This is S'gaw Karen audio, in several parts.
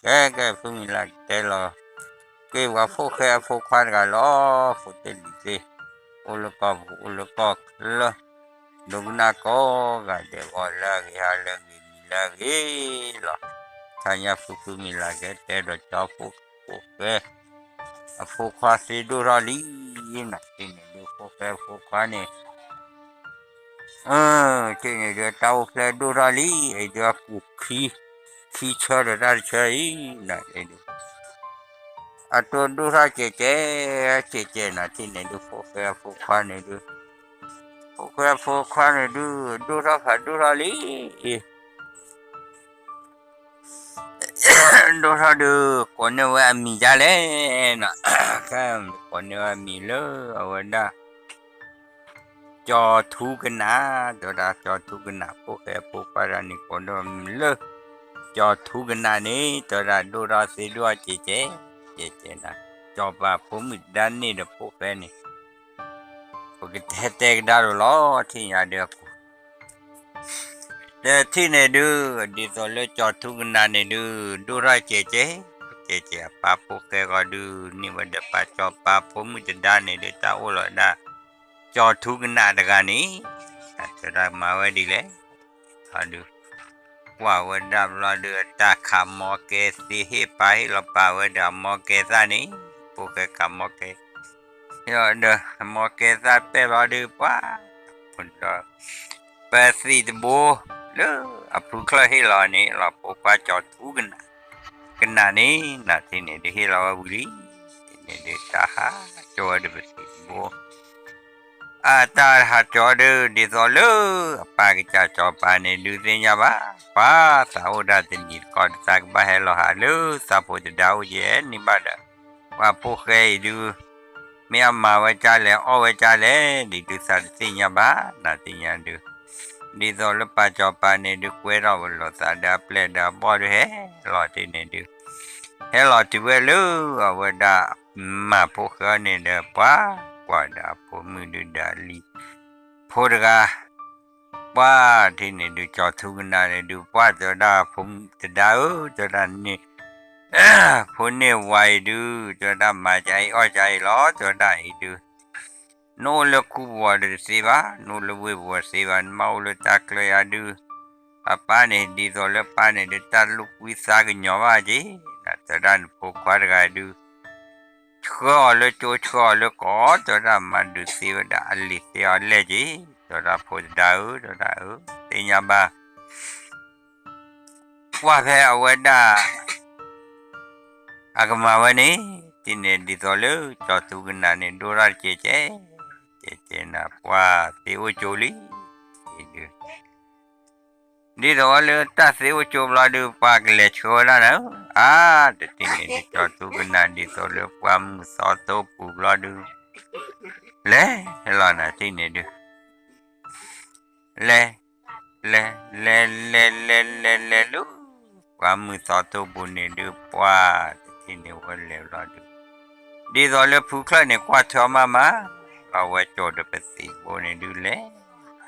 ကဲ ကဲ ဖုမံၤလၤက့ၤတဲလီၤ က့ၤပှၤဖိၣ်ဃဲအဖိခွါတဂၤလီၤ ဖိတ့ၢ်လံၤသ့ၣ် အိၣ်လၢကီၢ်ပူၤ အိၣ်လၢကီၢ်ချၢ ဒိကနၣ်ကိးဂၤဒဲး ဂီၤလၢအဂ့ၤ ဟါလၢအဂ့ၤ နံၤလၢအဂ့ၤလီၤ. ခါညါဖုဖုမံၤလၤက့ၤတဲဒီးကၠီဖိၣ်ဃဲ အဖိခွါသ့ဒိၣ်ထီၣ်လံ နၤ တ့ၢ်န့ၣ်ဒုး ဖိၣ်ဃဲအဖိခွါန့ၣ် တ့ၢ်န့ၣ်ဒုး တၢ်အိၣ်ဖျဲၣ်ဒိၣ်ထီၣ်လံ အံၤဒုးအပူၤခံ ခံဆၢဒီးတၢ်တဆၢအံၤ နၤ တ့ၢ်ဒုး အတိၢ်ဒိၣ်ထီၣ်ကဲးကဲး ကဲးကဲး နၤ တ့ၢ်န့ၣ်ဒုး ဖိၣ်ဃဲအဖိခွါန့ၣ်ဒုး ဖိၣ်ဃဲအဖိခွါန့ၣ်ဒုး ဒိၣ်ထီၣ်ဖးဒိၣ်ထီၣ်လံ ဒိၣ်ထီၣ်ဒုး ကိးန့ၢ်ဝဲအမံၤဒ်လဲၣ် နၤ ခဲကိးန့ၢ်ဝဲအမံၤလၢအဝဲဒၣ် ကၠီၤထူကနၣ် တဲဝဲဒၣ် ကၠီၤထူကနၣ် ဖိၣ်ဃဲအဖိခွါတဂၤန့ၣ် ကိးန့ၢ်ဝဲအမံၤလၢ ကၠီၤထူကနၣ်န့ၣ် တဲဝဲဒၣ် ဒိၣ်ထီၣ်သ့ဒိၣ်ထီၣ်ကဲးကဲး ကဲးကဲး နၤ စီၤပၤဖိမုၣ်တဒါန့ၣ်ဒီးဖိၣ်ဃဲန့ၣ် ပကတဲတဲကဒါဒီးလီၤ ထံၣ်ညါဒီး ဒီးထံၣ်န့ၣ်ဒုး ဒ်သိးလၢကၠီၤထူကနၣ်န့ၣ်ဒုး ဒိၣ်ထီၣ်ကဲးကဲး ကဲးကဲး အပၢ်ဖိၣ်ဃဲဂီၤဒုး န့ၢ်ဝဲဒီးပၢ်စီၤပၤဖိမုၣ်တဒါန့ၣ်ဒုး တၢ်အိၣ်လီၤဒၣ် ကၠီၤထူကနၣ်တဂၤန့ၣ် တဲဝဲဒၣ်မၤဝဲဒ်လဲၣ် ဟီဒုး ကွၢ်ဝဲဒၣ်ဘျီဒုး တၢ်ခးမီကဲသ့ ဟ့ၣ်ပၢ်ဟ့ၣ်လီၤပာ်ဝဲဒီးအမီကဲသၣ်န့ၣ် ဖိၣ်ဃဲခးမီကဲ ဒီးမီကဲသၣ်ပဲၢ်ဘျီဒုး ပှၤ ဒီး ပသံၣ်တဘိ လၢအဖုချၢၣ်ဟ့ၣ်လီၤန့ၣ် လီၤဖိခွါကၠီၤထူကနၣ် ကနၣ်န့ၣ် နၤ တ့ၢ်န့ၣ်ဒုး ဟ့ၣ်လီၤဝဲဝံၤလံ တ့ၢ်န့ၣ်ဒုး တၢ်ဟးကၠီဝဲဒီးပသံၣ်တဘိ အတၢ်ဟးကၠီဒုး ဒ်သိးလၢအပၢ်ကစၢ်စီၤပၤန့ၣ်ဒုးသ့ၣ်ညါဘၣ် ပှၤသးအိၣ်ဒၣ်တနံၤတကီၢ် တသးကဘၣ်ဟဲလီၤဟးလၢသးဖိတဒါအိၣ်ကဲန့ၣ်ဘၣ်ဒီး ပှၤဖိၣ်ဃဲအံၤဒုး မ့ၢ်အမၤဝဲဒ်လဲၣ် အီၣ်ဝဲဒ်လဲၣ် ဒ်ဒုးသးတသ့ၣ်ညါဘၣ် နၤသ့ၣ်ညါဒုး ဒ်သိးလၢပၢ်စီၤပၤန့ၣ်ဒုး ကွဲထီၣ်ဝဲလိာ်သးဒီးအပျဲၢ်ဒီးအဘီၣ်ဒုး ဟဲလီၤတ့ၢ်န့ၣ်ဒုး ဟဲလီၤတုၤဝဲလၢအဝဲဒၣ် မၢ်ဖိၣ်ဃဲန့ၣ်ဒီး ပှၤကွၢ်ဒီးအဖိမုၣ်ဒုးဒီးလံၤဖိတဂၤ ပှၤတ့ၢ်န့ၣ်ဒုး ကၠီၤထူကနၣ်န့ၣ်ဒုး ပှၤတဲဝဲဒၣ် ဖိတဒါဧၢ တဲဝဲဒၣ်န့ၣ် ဖိန့ၢ်ဝၤအံၤဒုး တဲဝဲဒၣ်မၤကါအံၤအီၣ်ကါအံၤလီၤ တဲဝဲဒၣ်အံၤဒုး နအိၣ်လၢခူပူၤဒီးတသ့ဘၣ် နအိၣ်လၢဝ့ၢ်ပူၤတသ့ဘၣ် နမ့ၢ်အိၣ်လၢတၢ်ချၢယါဒုး အပၢ်န့ၣ် ဒ်သိးလၢပၢ်န့ၣ်ဒုး တၢ်လိာ်ကွံသးကညီၤဘၣ်က့ၤ နၤ တဲဝဲဒၣ်နဖိခွါတဂၤဒုး ဆှၢအီၤလၢကၠိ ဆှၢအီၤလၢကီၢ် တဲဝဲဒၣ်မၤဒုးသ့ဝဲဒၣ်အလံၤသ့အီၤလဲၣ်က့ၤ တဲဝဲဒၣ်ဖိတဒါဧၢ တဲဝဲဒၣ်ဧၢ သ့ၣ်ညါဘၣ် ကွၢ်ဖဲအဝဲဒၣ် အကမၤဝဲန့ၣ် တ့ၢ်န့ၣ်ဒ်သိးလၢကၠီၤထူကနၣ်န့ၣ် ဒိၣ်ထီၣ်တကဲးကဲး ကဲးကဲး နၤ ပှၤသ့အိၣ်ကၠိလံ ဒုး ဒ်သိးဝဲလၢတၢ်သ့အိၣ်ကၠိဘျီဒုး ပှၤကလဲၤဆှၢဝဲဒၣ်နၤ အါ တထံၣ်န့ၣ်ဒုး ကၠီၤထူကနၣ်ဒ်သိးလၢပှၢ်မုၢ်သီထိပူၤဘျီဒုး လဲၤလီၤနၤ တထံၣ်န့ၣ်ဒုး လဲၤ လဲၤ လဲၤ လဲၤ လဲၤ လဲၤလၢ ပှၢ်မုၢ်သီထိပူၤန့ၣ်ဒုး ပှၤတထံၣ်န့ၣ်ဝဲလဲၤဘျီဒုး ဒ်သိးလၢဖုချၢၣ်န့ၣ် ကွၢ်ထွဲအီၤမးမး အဝဲကၠီၤဒီးပသံးဘိန့ၣ်ဒုးလဲၤ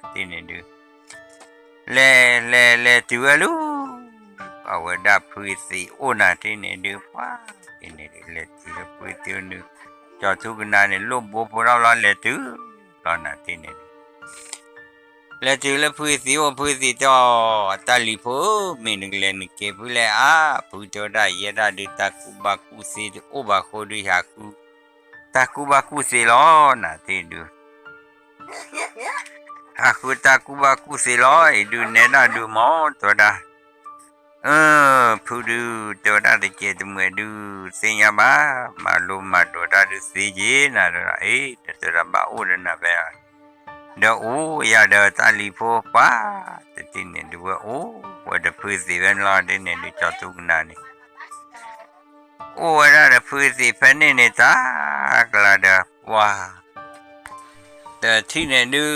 တထံၣ်န့ၣ်ဒုး လဲၤ လဲၤ လဲၤတုၤဝဲလၢ အဝဲဒၣ်ဖုသံးအိၣ်နၤ တထံၣ်န့ၣ်ဒုး ပှၤ တထံၣ်န့ၣ်ဒုး လဲၤတုၤလၢဖုသံးအိၣ်ဒုး ကၠီၤထူကနၣ်န့ၣ် လိၣ်ဘိဖိထီၣ်ဘျီလဲၤတုၤ ဘျီနၤ တထံၣ်န့ၣ်ဒုး လဲၤတုၤလၢဖုသံးအိၣ် ဖုသံးတဲအီၤ တၢ်လံၤဖိဧၢ မ့ၢ်နကလဲၤနက့ၤဖုလဲၣ်အါ ဖုတဲဝဲဒၣ်ယဲဒၣ်ဒုး တၢ်ကူၣ်ဘၣ်ကူၣ်သ့တအိၣ်ဘၣ်အဃိဒုး ဟးဃု တၢ်ကူၣ်ဘၣ်ကူၣ်သ့လီၤ နၤ တထံၣ်ဒုး ဟးဃုတၢ်ကူၣ်ဘၣ်ကူၣ်သ့လီၤ အံၤဒုးနဲဒၣ်ဒုးမ့ၢ် တဲဝဲဒၣ် အၢ ဖုဒုး တဲဝဲဒၣ်တကဲးတမှဲၤဒုး သ့ၣ်ညါဘၣ် မၤလိမၤဒိးတၢ်ဒုးသ့က့ၤ နၤ တဲဝဲဒၣ် အ့ တဲဝဲဒၣ်ဘၣ်အိၣ်ဒီးနၤဖဲ ဒီးအိၣ်ယၤဒီးတၢ်လံၤဖိပှၤ တထံၣ်န့ၣ်ဒုးဝဲအိၣ်ဝဲဒီးဖုသံးဖဲန့ၣ်လီၤ တထံၣ်န့ၣ်ဒုး ကၠီၤထူကနၣ်န့ၣ် အိၣ်ဝဲဒၣ်ဒီးဖုသံးဖဲန့ၣ်န့ၣ် တၢ်ကလၤဒီးပှၤ တထံၣ်န့ၣ်ဒုး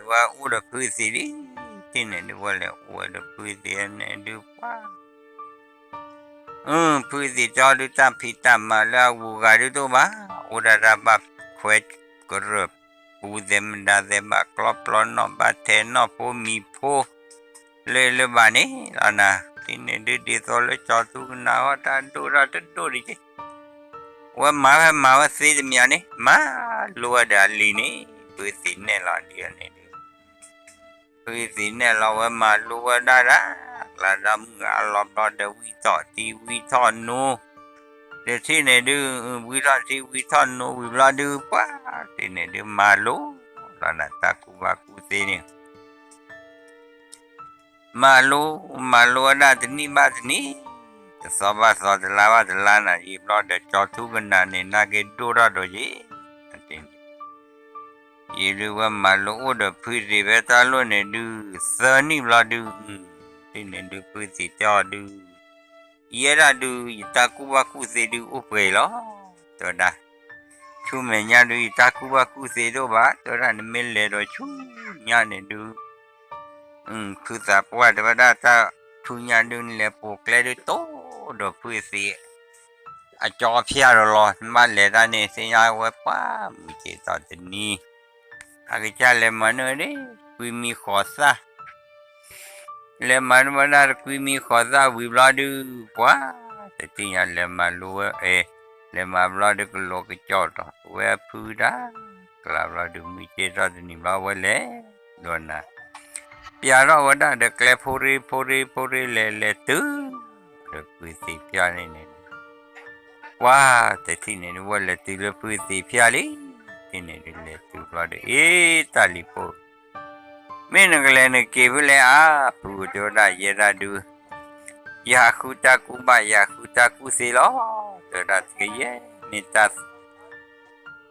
ဝဲအိၣ်ဒီးဖုသံးလံ တထံၣ်န့ၣ်ဒုး ဝဲလဲၤအိၣ်ဝဲဒီးဖုသံးန့ၣ်ဒုးပှၤ ဖုသံးတဲအီၤဒုး တၢ်ဖံးတၢ်မၤလၢအဂုၤအဂၤဒုးတအိၣ်ဘၣ် အိၣ်ဒၣ်တၢ်ဘၣ်ခွဲးကရၢၢ်ပူၤသဲးမဒါသဲး ဘၣ်ကျီပျီနီၣ် ဘၣ်ထဲးနီၣ်ဖိမံၤဖိ လၢလၢဘၣ်န့ၣ်လီၤနၤ တထံၣ်န့ၣ်ဒုး ဒ်သိးလၢကၠီၤထူကနၣ်ဟီၣ်တၢ်ဒိၣ်ထီၣ်တဒိၣ်တက့ၢ်. ဝဲမၤဝဲမၤဝဲသ့တမံၤန့ၣ် မၤလိဝဲဒီးအလံၤန့ၣ် ဖုသံးနဲၣ်လီၤဒ်န့ၣ်ဒုး ဖုသံးနဲၣ်လီၤဝဲမၤလိဝဲဒၣ်ဒၣ် ကျါဒီးမုၢ်အါလီၤဘျီဒီး ဝံထီၣ်ထံဝံထီၣ်နိ တထံၣ်န့ၣ်ဒုး ဝံထီၣ်ထံဝံထီၣ်နိဝံၤဘျီဒုး ပှၤတထံၣ်န့ၣ်ဒုး မၤလိလီၤနၤတၢ်ကူၣ်ဘၣ်ကူၣ်သ့န့ၣ် မၤလိ မၤလိဝဲဒၣ်တနံၣ်ဘၣ်တနံၣ်, တသီဘၣ်သီ တလါဘၣ်တလါနၤ ယံာ်ဘျီဒီး ကၠီၤထူကနၣ်န့ၣ် နာ်က့ဒိၣ်ထီၣ်ဒီးယံာ်, ယံာ်ဒုးဝဲမၤလိအိၣ်ဒီးဖုသံးဖဲတၢ်လိၣ်န့ၣ်ဒုး သၢနံၣ်ဘျီဒုး, တထံၣ်န့ၣ်ဒုး ဖုသံးတဲအီၤဒုး ယဲဒၣ်ဒုး ယတၢ်ကူၣ်ဘၣ်ကူၣ်သ့ဒုးအိၣ်ပှဲၤအံၤလီၤ, တဲဝဲဒၣ် ဆူမဲာ်ညါဒုး ယတၢ်ကူၣ်ဘၣ်ကူၣ်သ့တအိၣ်ဘၣ်, တဲဝဲဒၣ် နမ့ၢ်လဲၤဒီးဆူညါန့ၣ်ဒုး ဖုသးပှၢ်တဲဝဲဒၣ် တၢ်ဆူညါဒုး နလဲၤပိာ်ကျဲဒုး တိၢ်ဒီးဖုသံး အကၠီဖၠၣ်ဒီးလီၤ, နဘၣ်လဲၤတၢ်န့ၣ် သ့ၣ်ညါဝဲပှၤမုၢ်က့ၤသီၣ်တနံၤ အကစၢ်လဲၤမၤန့ၢ်ဝဲဒၣ် ကွံမံၤဃီၤသၣ် လဲၤမၤန့ၢ်ဝဲဒၣ်တကွံမံၤဃီၤသၣ်ဝံၤဘျီဒုး ပှၤတထံၣ်ညါလဲၤမၤလိဝဲ အဲ လဲၤမၤဘျီဒုး ကလီၤကကၠီၣ်တီၢ်ဝဲအဖုတၢ် ကျါဘျီဒုး မုၢ်က့ၤသီၣ်တနံၤဘျီဝဲလဲၤ ဒိးနၤ ပျးထီၣ်ဝဲဒၣ်ဒီးကျဲ ဖိရ့ဖိရ့ဖိရ့လဲၤလဲၤတုၤ ဒီးဖုသံးဖၠၣ်န့ၣ်န့ၣ် ပှၤတထံၣ်န့ၣ်ဒုး ဝဲလဲၤတုၤလၢဖုသံးဖၠၣ်လံ, တထံၣ်န့ၣ်ဒုး လဲၤတုၤဘျီဒီး အ့ တၢ်လံၤဖိ မ့ၢ်နကလဲၤနက့ၤဖဲလဲၣ်ဧါ, ဖုတဲဝဲဒၣ် ယဲဒၣ်ဒုး ယဟးဃုတၢ်ကူၣ်ဘၣ် ယဟးဃုတၢ်ကူၣ်သ့လီၤ, တဲဝဲဒၣ် တကယဲၢ်မ့ၢ်တၢ်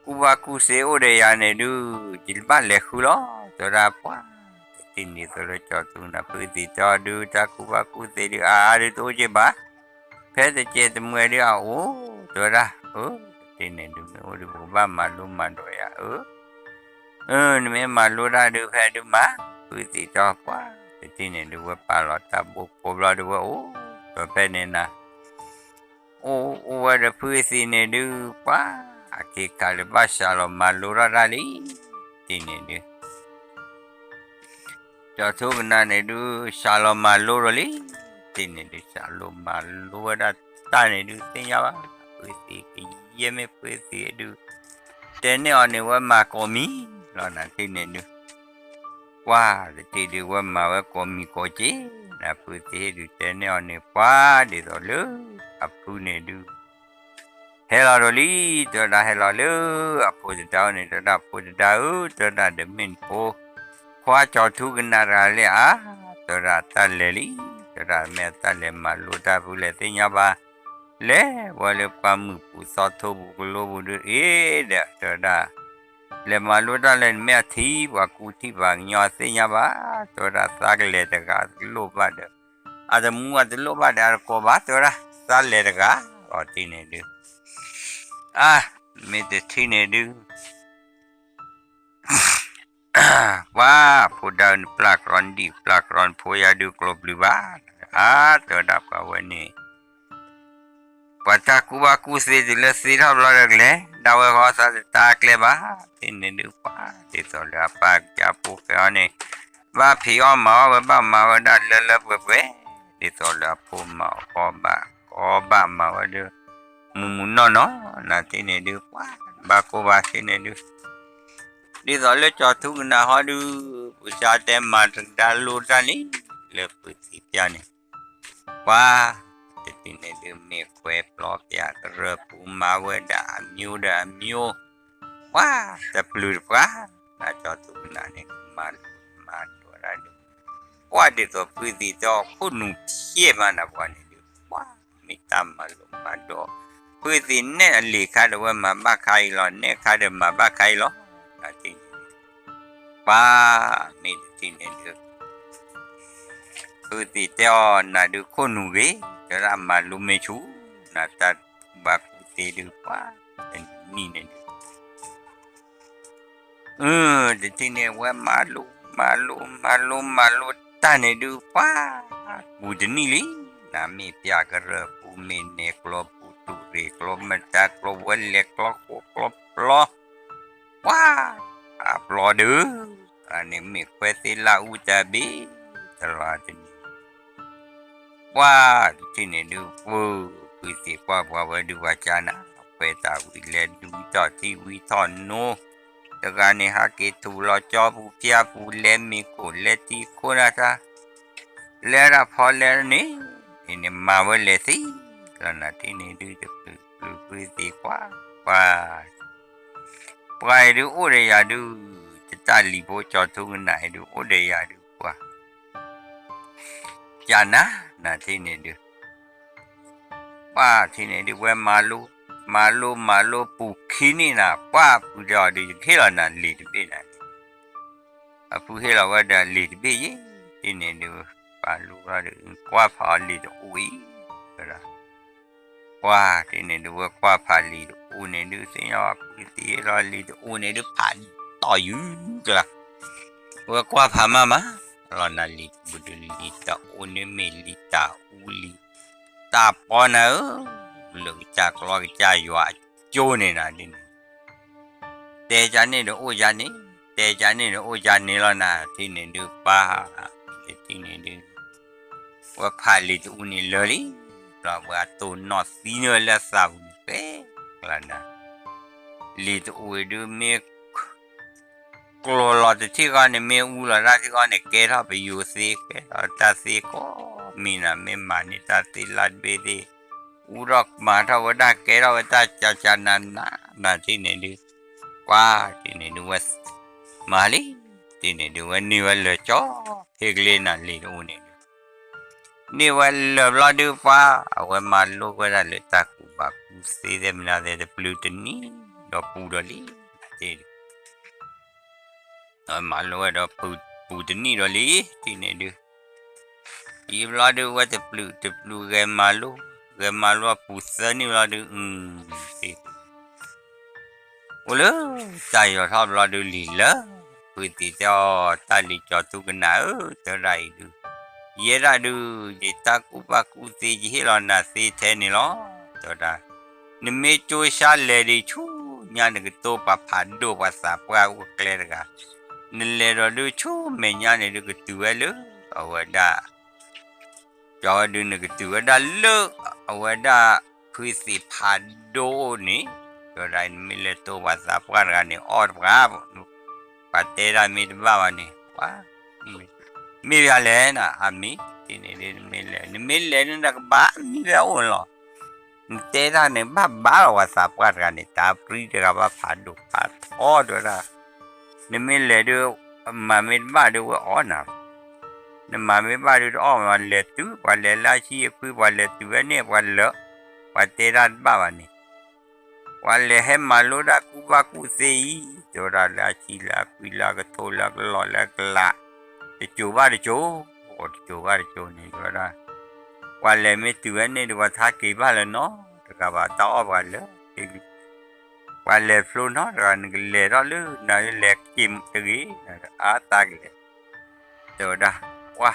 ကူၣ်ဘၣ်ကူၣ်သ့အိၣ်ဒီးယၤန့ၣ်ဒုး ယဘၣ်လဲၤဃုလီၤ, တဲဝဲဒၣ် ပှၤတထံၣ်န့ၣ်သိးလၢကၠီၤထူကနၣ် ဖုသံးတဲအီၤဒုး တၢ်ကူၣ်ဘၣ်ကူၣ်သ့ဒုး အါအါဒုးတအိၣ်က့ဘၣ်, ဖဲတကဲးတမှဲဒုးအအိၣ်, တဲဝဲဒၣ် အၢ တထံၣ်န့ၣ်ဒုး မ့ၢ်အိၣ်ဒုး ပကဘၣ်မၤလိမၤဒိးယၤ အၢ နမ့ၢ်မၤလိတၢ်ဒုး ဖဲဒုးမၤ, ဖုသံးတဲအီၤ ပှၤတထံၣ်န့ၣ်ဒုး ဝဲပာ်လီၤတၢ်ဘိဖိဘျီဒုး ဝဲအိၣ်ဒီးဖဲန့ၣ်နၤ အိၣ်အိၣ်ဝဲဒီးဖုသံးန့ၣ်ဒုး ပှၤအခ့ခါလၢဘၣ်စှၤလီၤမၤလိထီၣ်တၢ်လံ, တထံၣ်န့ၣ်ဒုး ကၠီၤထူကနၣ်န့ၣ်ဒုး စှၤလီၤမၤလိဒီးလံ, တထံၣ်န့ၣ်ဒုး စှၤလီၤမၤလိဝဲဒၣ်တၢ်န့ၣ်ဒုး သ့ၣ်ညါဘၣ်, ဖုသံးကယဲၢ်မ့ၢ်ဖုသံးဒုး တဲန့ၢ်အီၤန့ၣ် ဝဲမၤကိးမံၤလီၤနၤ တထံၣ်န့ၣ်ဒုး ပှၤတထံၣ်ဒုး ဝဲမၤဝဲကိးမံၤကိးက့ၤ, နဖုသံးဟ့ၣ်ဒုးတဲန့ၢ်အီၤန့ၣ် ပှၤဒ်သိးလၢ အဖုန့ၣ်ဒုး ဟဲလီၤဒီးလံ, တဲဝဲဒၣ်ဟဲလီၤလၢ အဖိတဒါအအိၣ်န့ၣ် တဲဝဲဒၣ် ဖိတဒါဧၢ, တဲဝဲဒၣ် ဒီးမ့ၢ်နဖိခွါကၠီၤထူကနၣ်တဂၤလဲၣ်ဧါ, တဲဝဲဒၣ်တၢ်လဲၤလံ, တဲဝဲဒၣ်မ့ၢ်အတၢ်လဲၤမၤလိတၢ်ဖုလဲၣ်သ့ၣ်ညါဘၣ်, လဲၤဝဲလၢပှၢ်မုၢ်ပူၤသီထိပူၤကလိပူၤဒုး အ့ဒီး တဲဝဲဒၣ် လဲၤမၤလိတၢ်လဲၣ် နမ့ၢ်အထံပှၤကူထံပှၤကညီသ့ၣ်ညါဘၣ်, တဲဝဲဒၣ်သးကလဲၤတဂၤတလိၣ်ဘၣ်ဒီး အတမူအတလိၣ်ဘၣ်ဒီး အတကိးဘၣ် တဲဝဲဒၣ် သးလဲၤတဂၤလီၤ တထံၣ်န့ၣ်ဒုး အါ မ့ၢ်တထံၣ်န့ၣ်ဒုး ပှၤဖိဒါနပျၢ်ကြီနဒံၣ်ပျၢ်ကြီနဖိယါဒုးကျိၤပျုၤဘၣ်, အါ တဲဝဲဒၣ်ပှၤဝဲန့ၣ် ပှၤတၢ်ကူၣ်ဘၣ်ကူၣ်သ့တုၤလၢသ့ထီၣ်ဘျီဒီးကလဲၤ ဒၣ်ဝဲဃီသးတတၢ်ကျဲဘၣ်, တထံၣ်န့ၣ်ဒုးပှၤ ဒ်သိးလၢအပၢ်ကစၢ်ဖိဃဲအီၤန့ၣ် ဘၣ်ဖံးအီၣ်မၤအီၣ်ဝဲ ဘၣ်မၤဝဲဒၣ်လၢလၢပှဲၤပှဲၤ, ဒ်သိးလၢအဖိမၤအီၣ်ဘၣ် ကီဘၣ်မၤဝဲဒီး မူးမူးနီၢ်နီၢ်, နတထံၣ်န့ၣ်ဒုးပှၤ ဘၣ်ကိၢ်ဘၣ်သ့န့ၣ်ဒုး ဒ်သိးလၢကၠီၤထူကနၣ်ဟီဒုး ပစၢတဲမၤတဒါလိတၢ်န့ၣ် လၢဖုသံးဖၠၣ်န့ၣ် ပှၤ တထံၣ်န့ၣ်ဒုး မ့ၢ်ခွဲးပျီပျၢ်ကရၢၢ်ပူၤ မၤဝဲဒၣ်အမျိုးဒီးအမျိုး, ပှၤ တပျုၤတပှၢ်, နကၠီၤထူကနၣ်န့ၣ် မၤလိမၤဒိးဒၣ်ဒုး ပှၤဒ်သိးဖုသံးတဲအီၤ ခိၣ်နူာ်ဖျဲၣ်မးနၤပှၤန့ၣ်ဒုး ပှၤ မ့ၢ်တၢ်မၤလိမၤဒိး, ဖုသံးနဲၣ်အလံာ်ခါဒီး ဝဲမၤဘၣ်ခါအံၤလီၤ, နဲၣ်ခါဒီးမၤဘၣ်ခါအံၤလီၤ, နတထံၣ်န့ၣ်ဒုး ပှၤ မ့ၢ်တထံၣ်န့ၣ်ဒုး ဖုသံးတဲအီၤ နၤဒုးခိၣ်နူာ်ဂ့ၤ, တဲဝဲဒၣ်မၤလိမ့ၢ်ဆူၣ်, နတၢ်ကူၣ်ဘၣ်ကူၣ်သ့ဒုးပှၤ တနံၣ်န့ၣ်ဒုး အၢ တထံၣ်န့ၣ် ဝဲမၤလိ မၤလိ မၤလိ မၤလိတၢ်န့ၣ်ဒုး ပှၤ ပူၤတနံၣ်လံ, နမ့ၢ်ပျၢ်ကရၢၢ်ပူၤ မ့ၢ်နဲၣ်ကျိာ်ပူၤ တူၢ်ရ့ၣ်ကျိာ် မတၤကျိာ် ဝဲလဲၤကျိာ်ဃိကျိာ်ပျီ ပှၤ အပျီဒုး အန့ၣ်မ့ၢ်ခွဲးသ့လၢအူတၢ်ဘ့ၣ် တလီၤတနံၣ် ပှၢ်တထံၣ်န့ၣ်ဒုး ပှၢ် ဖုသံးကွၢ်ပှၤဝဲဒုးပှၤကၢ်နၤ ပှဲၤတၢ်ဝံၤလဲၤဒုးထီၣ်ထံဝံၤထီၣ်နိ တဂၤန့ၣ်ဟးက့ၤထူၣ်လီၤကၠီပူၤဖၠါပူၤ လဲၤမ့ၤခိၣ်လဲၤထံခိၣ်နၢ်တၢ် လဲၤဒၣ်ဖီလဲၣ်န့ၣ် န့ၣ်မၤဝဲလဲၤသံလီၤနၤထံၣ်န့ၣ်ဒုး တပျုာ်ပျုာ်ဖုသံးကွၢ် ပှၤ ပှၤအံၤဒုးအိၣ်ဒီးယၤဒုး တတၢ်လံၤဖိကၠီၤထူကနၣ်အံၤဒုး အိၣ်ဒီးယၤဒုးပှၤ ကၢ်နၤ နၤထံၣ်န့ၣ်ဒုး ပှၢ်ထံၣ်န့ၣ်ဒုး ဝဲမၤလိ မၤလိမၤလိပူၤခံနံၣ်နၤ ပှၢ်ဖုတဲအီၤဒုး ယကဟ့ၣ်လီၤနၤလံာ်တဘ့ၣ်နၤ အဖုဟ့ၣ်လီၤဝဲဒီးလံာ်တဘ့ၣ်ယဲ ထံၣ်န့ၣ်ဒုး ပာ်လိဘျီဒုး ကွၢ်ဖးအီၤလံာ်တအိၣ်အံၤ တဲဒၣ် ပှၢ်ထံၣ်န့ၣ်ဒုး ဝဲကွၢ်ဖးလံာ်တအိၣ်န့ၣ်ဒုး သ့ၣ်ညါပှၤဖုသံးဟ့ၣ်လီၤလံာ်တအိၣ်န့ၣ်ဒုး ဖးတီၢ်ယုၢ်ကျါ ဝဲကွၢ်ဖးမးမး လီၤနၤလံာ်တဘူၣ်ဒုး လံာ်တအိၣ်န့ၣ်မ့ၢ်လံာ်တၢ်အူလံာ် တၢ်ပီနၤဧၢ လၢကစၢ်ကျီကစၢ်ယွၤအကၠိန့ၣ်နၤဒ်န့ၣ် တဲကန့ၣ်ဒီးအိၣ်ယၤန့ၣ် တဲကန့ၣ်ဒီးအိၣ်ယၤန့ၣ်လီၤနၤ ထံၣ်န့ၣ်ဒုးပၢ် ထံၣ်န့ၣ်ဒုး ဝဲဖးလံာ်တအူန့ၣ်လၢာ်လံ ဘျီဝဲအတိၢ်နီၣ်သံန့ၢ်ဝဲလၢအသးပူၤန့ၣ် ပဲကျါနၤ လံာ်တအူအံၤဒုးမ့ၢ် ကျိၤလီၤတထံၣ်ဃီန့ၣ် မ့ၢ်အူလီၤတၢ်ထံၣ်ဃီန့ၣ် ကဲထီၣ်ပယိၤသ့ ကဲထီၣ်တၢ်သ့ကိး မံၤနၤမ့ၢ်မၤန့ၢ်တၢ်သ့လၢတဘ့ၣ်သ့ၣ် အူထီၣ်မၤထီၣ်ဝဲဒၣ် ကဲထီၣ်ဝဲတၢ်ကၢကၢနၤနၤ နၤထံၣ်န့ၣ်ဒုး ကွၢ်ထံၣ်န့ၣ်ဒုးဝဲ မၤလံ ထံၣ်န့ၣ်ဒုးဝဲန့ၢ်ဝဲလၢာ်ကၠီ ဖဲကလ့နၤလံာ်တအူန့ၣ်ဒုး န့ၢ်ဝဲလၢာ်ဘျီဒုးပှၢ် အဝဲမၤလိဝဲဒၣ်လၢတၢ်ကူၣ်ဘၣ်ကူၣ်သ့သ့ၣ်မနုၤသ့ၣ် တပျုာ်တနံၣ်ဒီးပူၤဒီးလံ ထံၣ် မၤလိဝဲဒီးပူၤတနံၣ်ဒီးလံ ထံၣ်န့ၣ်ဒုး အံၤဘျီဒုး ဝဲတပျုာ်တပျုာ်ဂဲၤမၤလိ ဂဲၤမၤလိပူၤသၢနံၣ်ဘျီဒုး အုသ့ၣ် အိၣ်လၢတၢ်ယီၤထီၣ်ဘျီဒုးလံာ်လၢာ် ဖုသံးတဲအီၤ တၢ်လံၤကၠီၤထူကနၣ်ဧၢ တဲဝဲဒၣ်အံၤဒုး ယဲဒၣ်ဒုး ယတၢ်ကူၣ်ဘၣ်ကူၣ်သ့ ယဟ့ၣ်လီၤနၤသ့ထဲန့ၣ်လီၤ တဲဝဲဒၣ် နမ့ၢ်ကၠိဆါလဲၤဒံးဆူညါန့ၣ် ကတိၤပှၤဖးဒိၣ်ပှၤသးပှၢ်အိၣ်ကျဲတဂၤ နလဲၤဒီးဒုးဆူမဲာ်ညါန့ၣ်ဒုး ကတုၤဝဲလၢ အဝဲဒၣ် ကၠီၤဝဲဒုးန့ၣ်ကတုၤဝဲဒၣ်လၢ အဝဲဒၣ်ဖုသံးဖးဒိၣ်န့ၣ် တဲဝဲဒၣ် နမ့ၢ်လဲၤတိၤပှၤသးပှၢ်တဂၤန့ၣ် အီၣ်တပှၢ် ပှၤတဲဒၣ်မ့ၢ်တဘၣ်ဘၣ်န့ၣ် ပှၤ မ့ၢ်ဘၣ်လဲၣ်နၤ အမံၤ ဒ်န့ၣ်ဒုး နမ့ၢ်လဲၤ နမ့ၢ်လဲၤဒုးနကဘၣ်မံၤဖဲအိၣ်န့ၣ်လီၤ နတဲတၢ်န့ၣ် ဘၣ်ဘၣ်လီၤပှၤသးပှၢ်တဂၤန့ၣ် တၢ်ပြံတဂၤဘၣ်ဖးဒိၣ်ဖးထီတဲဝဲဒၣ် နမ့ၢ်လဲၤဒုး မၤမ့ၢ်တဘၣ်ဒုးဝဲအီၣ်နၤ နမၤမ့ၢ်ဘၣ်ဒုးတအီၣ်မး လဲၤတုၤ ပှၤလဲၤလၢအဆံအခွံ ပှၤလဲၤတုၤဝဲန့ၣ် ပှၤလၢာ် ပှၤတဲတၢ်တဘၣ်ဘၣ်န့ၣ် ပှၤလဲၤဟဲမၤလိတၢ်ကူၣ်ဘၣ်ကူၣ်သ့အံၤ တဲဝဲဒၣ်လၢအဆံလၢအခွံလၢအကထိ လၢအကလီၢ်လၢအကလး တစိၤဘၣ်တစိၤ တစိၤဘၣ်တစိၤန့ၣ် တဲဝဲဒၣ် ပှၤလဲၤမ့ၢ်တုၤဝဲန့ၣ်ဒီး ပှၤတဟးက့ၤဘၣ်လၢၤနီတဂၤဘၣ် တၢ်အီၣ်ပှၤလၢာ် ပှၤလဲၤဖျိနီတဂၤ နကလဲၤထီၣ်လၢ နလဲၤက့ၤတဂ့ၤ အါသးကလဲၤ တဲဝဲဒၣ် ပှၤ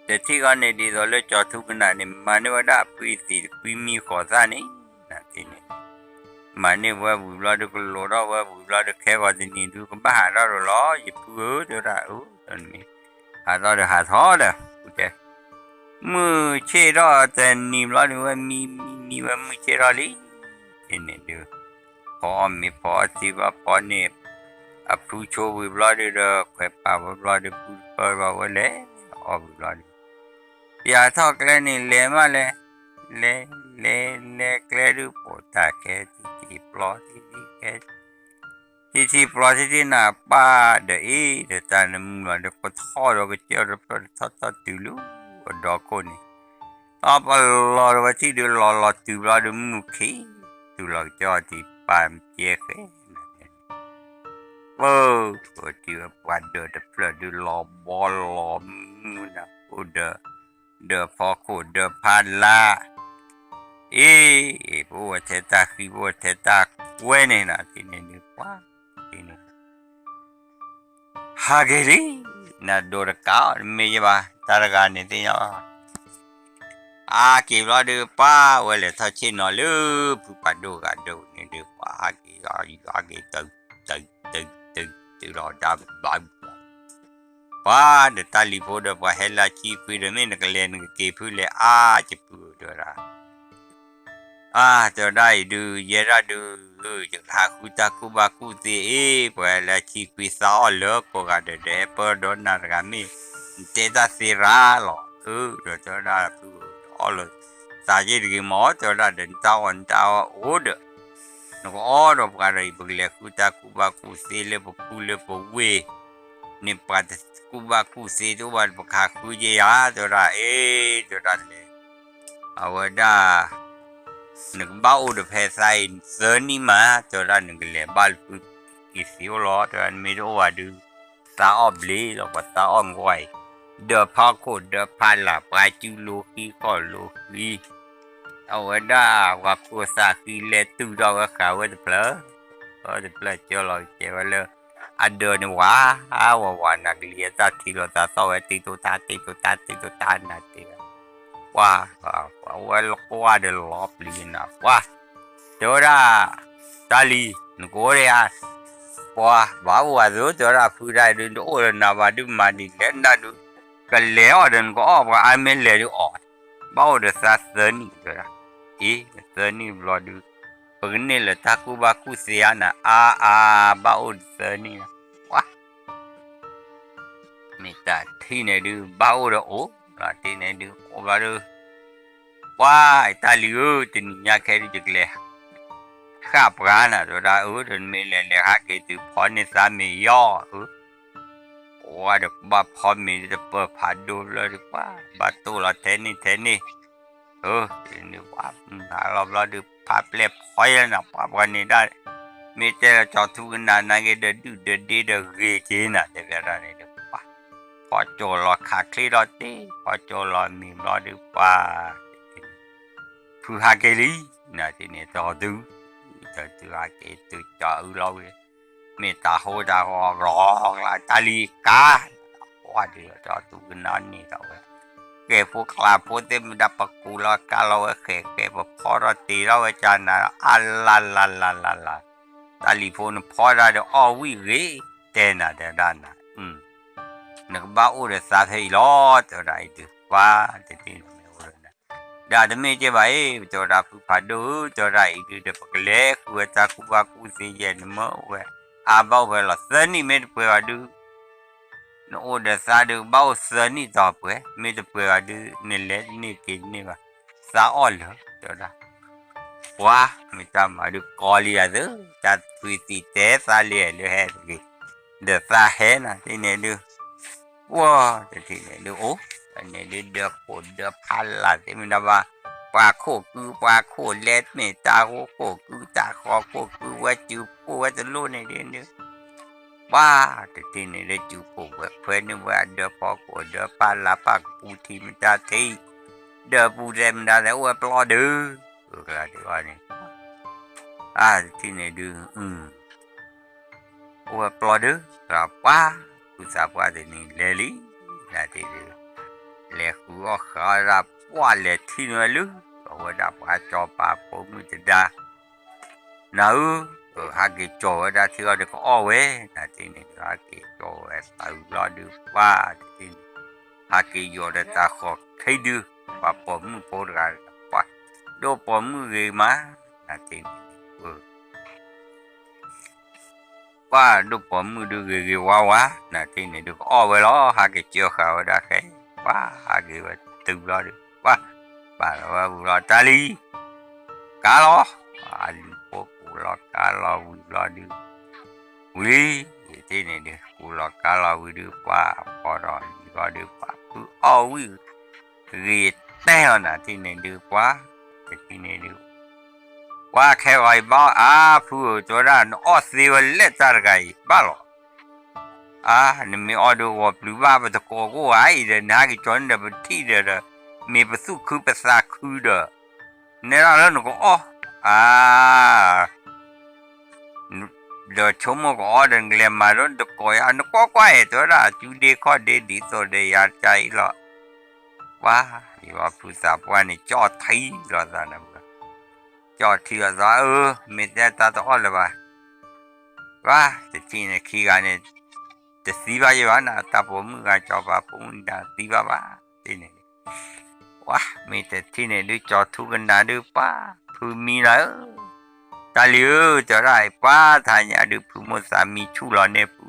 တထံၣ်ဃီန့ၣ် ဒ်သိးလၢကၠီၤထူကနၣ်န့ၣ် မၤန့ၢ်ဝဲဒၣ်အဖုသံးတကွံမံဃိးသၣ်န့ၣ် နသ့ၣ်န့ၣ် မၤန့ၢ်ဝဲဝံၤဘျီဒုး ကလိာ်ထီၣ်ဝဲဝံၤဘျီဒုး ခဲဂီၤတနံၤဒုး ကဘၣ်ဟးထီၣ်ဒီးလီၤ ယဖုဧၢ တဲဝဲဒၣ် အၢ တနံၤ ဟးထီၣ်ဒီးဟးထီၣ်ဒီး ဖုတဲ မုၢ်ဆ့ၣ်ထီၣ်တနံၤဘျီဒုး ဝဲမံမံမံဝဲမုၢ်ဆ့ၣ်ထီၣ်လံ ဒ်န့ၣ်ဒုး ဖီအီၣ်မ့ၤဖီအီၣ်ထံဘျီ ဖီန့ၢ် အဖုဆိဝံၤဘျီဒုးဒီး ခွဲးပာ်ဝဲဘျီဒုး ဖုတပၢၢ်ဘၣ်ဝဲလဲၣ် အီၣ်ဝံၤဘျီဒုး ပၠးထီၣ်ကျဲန့ၣ် လဲၤမးလဲၤ လဲၤ လဲၤ လဲၤကျဲဒုး ပိာ်တၢ်ခဲ ထံထံပျီ ထံထံခဲ ထံထံပျီထံထံနၤ ပၢ်ဒီးအ့ၣ်ဒီးတၢ်နမုၢ်လီၤဒီး ကထီၣ်ဒီးကစၢၢ်ဒီးဖျၢၣ်ဒီးထီၣ်ထီၣ်တုၤလၢအဒီခိၣ်န့ၣ် အပလီၤဒီးဝဲထံၣ်ဒုး လီၤလီၤတုၤဘျီဒုး မုၢ်ခံ တုၤလီၤကစၢၢ်အီၤထံး ပၢ်ကဲဃဲ ပၢ် ပှၤဒၢးတဖျၢၣ်ဒုး လီၤဘီလီၤမုၢ်နၤ အိၣ်ဒီး ဒီးဖီခိၣ်ဒီးဖးလၢ် အ့ၣ် ပအိၣ်ဝဲထဲတၢ်ဃံ ပအိၣ်ဝဲထဲတၢ်ကွဲန့ၣ်နၤ ထံၣ်န့ၣ်ဒုး ပှၤ ထံၣ်န့ၣ် ဟးက့ၤလံ နဒိးတကးအီၤ တမ့ၢ်ယဘၣ် တၢ်တဂၤန့ၣ်သ့ၣ်ညါ အါက့ၤဘျီဒုး ပှၤဝဲလဲၤထီၣ်ဆ့ၣ်နီၤလၢ ဖုပာ်ဒိၣ်ဂၤဒိၣ်န့ၣ်ဒုး ပှၤဟးက့ၤ ဟးက့ၤ တုၤ တုၤ တုၤ တုၤလီၤတၢ်ဘၣ် ပှၤဒီးတၢ်လံၤဖိဒီးပှၤဟဲလၢအဆံခွံဒီး မ့ၢ်နကလဲၤနကက့ၤဖုလဲၣ်အါ ယပုၢ်ဧၢ တဲဝဲဒၣ်. အါ တဲဝဲဒၣ်အံၤဒုး ယဲဒၣ်ဒုး ယကဟးဃုတၢ်ကူၣ်ဘၣ်ကူၣ်သ့အ့ၣ် ပှၤဟဲလၢအဆံခွံသးအီၣ်လၢကိးဂၤဒဲးဒီး ဟဲပၢဒီးနၤတဂၤမ့ၢ် နတဲတၢ်သ့ရၤလီၤ. အၢ ဒီးတဲဝဲဒၣ်ဖု အီၣ်လီၤသးယ့ၢ်တဂ့ၤမး တဲဝဲဒၣ်ဒီး နတၢ်အီၣ်နတၢ်အီၣ်အိၣ်ဒီး နကအီၣ်ဒီးပှၤဒီးအံၤ ပကလဲၤဃုတၢ်ကူၣ်ဘၣ်ကူၣ်သ့လၢပကူၣ်လၢပဝ့ၢ် န့ၣ်ပှၤတကူၣ်ဘၣ်ကူၣ်သ့တအိၣ်ဘၣ် ပကဟးဃုက့ၤယၤ တဲဝဲဒၣ် အ့ တဲဝဲဒၣ်လဲၣ် အဝဲဒၣ် နကဘၣ်အိၣ်ဒီးဖဲသးအံၤသၢနံၣ်မး တဲဝဲဒၣ် နကလဲၤဘၣ်လၢဖုက့ၤသ့အိၣ်လီၤ တဲဝဲဒၣ် နမ့ၢ်တအိၣ်ဘၣ်ဒုး သးအီၣ်ဘျ့လီၤ ပှၤသးအီၣ်ကွၢ်အံၤ ဒၢးဖီခိၣ်ဒၢးဖးလာ် ပှၤစုလိၤဃံဃီလိၤဃံ အဝဲဒၣ်ပှၤခိၣ်သးဃံလဲၤတုၤဒီးဝဲဃာ်ဝဲတဖျၢၣ် ဝဲတဖျၢၣ်ကၢလီၤကဲဝဲလၢ အဒၢးန့ၣ်ဝၤ ဝၤဝၤနၤကလံၤအတၢ်ထံၣ်လိာ်သးသီၣ်ဝဲ တ့တိတၢ်တ့တိတၢ်တ့တိတၢ်နၤတ့ဝဲ ပှၤ ပှၤဝဲလီၤကွၢ်ဒီးလီၤပျံၤနၤ ပှၤ တဲဝဲဒၣ် တၢ်လံၤ နကအိၣ်ဒီးယၤ ပှၤဘၣ်အိၣ်ဝဲသ့ တဲဝဲဒၣ်ဖုဒၣ်ဒုး တအိၣ်ဒီးနၤဘၣ်ဒုး မၤဒ်လဲၣ်နဒုး ကလဲၤအီၣ်ဒီးနကအီၣ်ပှၤအါမ့ၢ်လဲၤဒုးအီၣ် ဘၣ်အိၣ်ဒီးသးသၢနံၣ် တဲဝဲဒၣ် အ့ သၢနံၣ်ဘျီဒုး ပကန့ၢ်လၢတၢ်ကူၣ်ဘၣ်ကူၣ်သ့ဧါနၤ အါအါ ဘၣ်အိၣ်ဒီးသၢနံၣ်လီၤ ပှၤ မ့ၢ်တၢ်ထံၣ်န့ၣ်ဒုး ဘၣ်အိၣ်ဒီးအိၣ် လီၤတ့ၢ်န့ၣ်ဒုး အိၣ်ဘျီဒုး ပှၤ တၢ်လံၤဧၢ တနံၤညါခဲဒုး ယကလဲၤ ဃၣ်ပှၤနၤ တဲဝဲဒၣ် အၢ ဒီးနမ့ၢ်လဲၤလဲၤဟးက့ၤတုၤဖီန့ၢ်သးမ့ၤယီၤ အၢ ပှၤဒီးကဘၣ်ဖီမ့ၤဒုး တပၢၤဖးဒိၣ်ဘျီဒုး ပှၤ ဘၣ်တိၢ်လီၤထဲန့ၣ်ထဲန့ၣ် အၢ န့ၣ်ပှၤ ဟးလီၤဘျီဒုး ဖးပျဲၢ်ဖီယဲနၤ ပှၤပှၤန့ၣ်ဒၣ် မ့ၢ်တဲလၢကၠီၤထူကနၣ်နၤဂ့ၤဒီး ဒုၣ်ဒီးဒ့ဒီးဂ့ၤက့ၤနၤ တဲဘၣ်ဒၣ်န့ၣ်ဒုး ပှၤ ဖီကၠိလီၤခးချ့ထီၣ်တ့ၢ် ဖီကၠိလီၤမ့ၤဘျီဒုး ပှၤ ဖုဟးက့ၤလံ နၤတ့ၢ်န့ၣ် တီၢ်တုၤ တီၢ်တုၤဟးက့ၤတုၤကၠီၤအုလီၤဝံၤ မ့ၢ်တၢ်ဟိတၢ်ဂီၤလီၤကျါ တၢ်လံၤကါ ပှၤဒုး ကၠီၤထူကနၣ်န့ၣ်ထီၣ်ဝဲ ကဲဖိကျါဖိသ့ၣ်မတၤပကူးလီၤကါလီၤဝဲဃဲးဃဲး ပဖီထီၣ်တ့ၢ်လီၤဝဲကၢ်နၤ အါလါလါလါလါလါ တၢ်လံၤဖိနဖီတၢ်ဒီးအီၣ်ဝံၣ်ဂ့ၤ တဲနၤတဲဒၣ်နၤ နကဘၣ်အိၣ်ဒီးသးဖဲအံၤလီၤ တဲဝဲဒၣ်အံၤဒုး ပှၤတထံၣ်န့ၣ်မ့ၢ်အိၣ်ဒီးနၤ ဒီးတမ့ၢ်ကဲဘၣ်အံၤ တဲဝဲဒၣ်ဖုဖးဒိၣ်ဧၢ တဲဝဲဒၣ်အံၤဒုးဒီး ပကလဲၤဃုဝဲတၢ်ကူၣ်ဘၣ်ကူၣ်သ့ယဲၢ် နမ့ၢ်အိၣ်ဝဲ အါဘၣ်အိၣ်ဖဲလီၤ သၢနံၣ်မ့ၢ်တပှဲၤဘၣ်ဒုး နအိၣ်ဒီးသးဒုး ဘၣ်အိၣ်သၢနံၣ်တီၢ်ပှဲၤ မ့ၢ်တပှဲၤဘၣ်ဒုး နလဲၤတန့ၢ်က့ၤတန့ၢ်ဘၣ် သးအီၣ်လၢာ် တဲဝဲဒၣ် ပှၤ မ့ၢ်တၢ်မၤဒုးကီလံယၤသၢ တၢ်သွံၣ်သံၣ်တဲသးလံလၢဟဲတဂ့ၤ ဒီးသးဟဲနၤတ့ၢ်န့ၣ်ဒုး ပှၤတထံၣ်န့ၣ်ဒုးအိၣ် န့ၣ်ဒုးဒၢးခိၣ်ဒၢးဖးလၢ်သ့ၣ်မတၤဘၣ် ပှၤခိၣ်ကုပှၤခိၣ်လဲမ့ၢ်တၢ်ဃိခိၣ်ကုတၢ်ဃီခိၣ်ကု ဝဲစုခိၣ်ဝဲတလိၣ်န့ၣ်ဒုး ပှၤတထံၣ်န့ၣ်ဒုး စုခိၣ်ဝဲခွဲးန့ၢ်ဝဲအဒၢးဖီခိၣ်ဒၢးဖးလၢ်ဖးကပူၤထံမတၤထံ ဒၢးပူၤတဲမတၤလဲၣ် အိၣ်ဝဲပျီဒုး ကျါဒုးအီၤန့ၣ် အါတထံၣ်န့ၣ်ဒုး အိၣ်ဝဲပျီဒုး ပှၤ ဖုသးပှၢ်တနံၤလဲၤလံ နၤတ့ၢ်ဒုး လဲၤဃုအီၣ်ဃုအီၣ်ဒၣ် ပှၤလဲၤထံၣ်န့ၢ်ဝဲလၢ အဝဲဒၣ်ပှၤကၠီၤပၤဖိမုၣ်တဒါ နၤဧၢ ဟးက့ၤကၠီၤဝဲဒၣ်ထံအီၤဒီးကအီၣ်ဝဲ နၤတ့ၢ်န့ၣ်ဒုး ဟးက့ၤကၠီၤဝဲသးဝံၤလီၤဒုး ပှၤတထံၣ်န့ၣ် ဟးက့ၤယီၤဒီးတၢ်ဃီၤခံဒုး ပှၤပိာ်မုၣ်ဖိတဂၤ ပှၤ ဒိၣ်ပိာ်မုၣ်ဂ့ၤမး နၤတ့ၢ်န့ၣ်ဒုး ပှၤဒိၣ်ပိာ်မုၣ်ဒုးဂ့ၤဂ့ၤဝါဝါ နၤတ့ၢ်န့ၣ်ဒုးကအီၣ်ဝဲလီၤ ဟးက့ၤကၢဃာ်ဝဲဒၣ်ဃဲ ပှၤဟးက့ၤဝဲတုၤလီၤဒုး ပှၤ ပာ်လီၤဝဲဝံၤလီၤ တၢ်လံၤ ကါလီၤ အလံၤဖိကူးလီၤကါလီၤဝံၤလီၤဒုး ဝံၤ ယတ့ၢ်န့ၣ်ဒုး ကူးလီၤကါလီၤဝံၤဒုး ပှၤဖီထီၣ်လံၤလီၤဒုး ပှၤဖုအီၣ်ဝံၣ် ဂ့ၤတဲလီၤနၤတ့ၢ်န့ၣ်ဒုး ပှၤ တထံၣ်န့ၣ်ဒုး ပှၤခဲဂီၤအံၤဘၣ်အါဖုဧၢ တဲဝဲဒၣ် နအီၣ်သ့ဝဲလဲၣ်တၢ်တဂၤအံၤ ဘၣ်လီၤ အါ နမ့ၢ်အီၣ်ဒုးဂီၤပျုၤဘၣ် ပတကိးကိးဂၤအံၤဒီး နဟဲက့ၤကၠီၤန့ၣ်ဒီး ပထံၣ်ဒီး မ့ၢ်ပသူၣ်ခုပသးခုဒီး နဲဒၣ်လၢနကအီၣ် အါ ဒီးဆိကမိၣ်ကအီၣ်ဒီး နကလဲၤမၤဒိၣ်နတကိးယါ နကွၢ်ကွၢ်အဲၣ် တဲဝဲဒၣ် အစုဒ့ခီၣ်ဒ့ဒ်သိးဒီးယၤတၢ်အံၤလီၤ ပှၤ ယွၤဖုသးပှၢ်န့ၣ် ကၠီၣ်ထံလီၤသးန့ၣ် ကၠီၣ်ထံလီၤသး အၢ မ့ၢ်တဲတၢ်တအီၣ်လၢၤဘၣ် ပှၤ တထံၣ်န့ၣ်ခံဂၤန့ၣ် တသံဘၣ်ယဲဘၣ်နၤ, တၢ်ပိာ်မုၣ်ဂၤ စီၤပၤပိာ်မုၣ်တသံဘၣ်ဘၣ်, တထံၣ်န့ၣ်ဒုး, ဝါ မ့ၢ်တထံၣ်န့ၣ်ဒုး ကၠီၤထူကနၣ်ဒုး ပှၤ ဖုမံလီၤဧၢ, တၢ်လံၤဧၢ တဲဝဲဒၣ်အံၤ ပှၤ တဟါညါဒုး ဖုမိၢ်သးမံဆူၣ်လီၤန့ၢ်ဖု,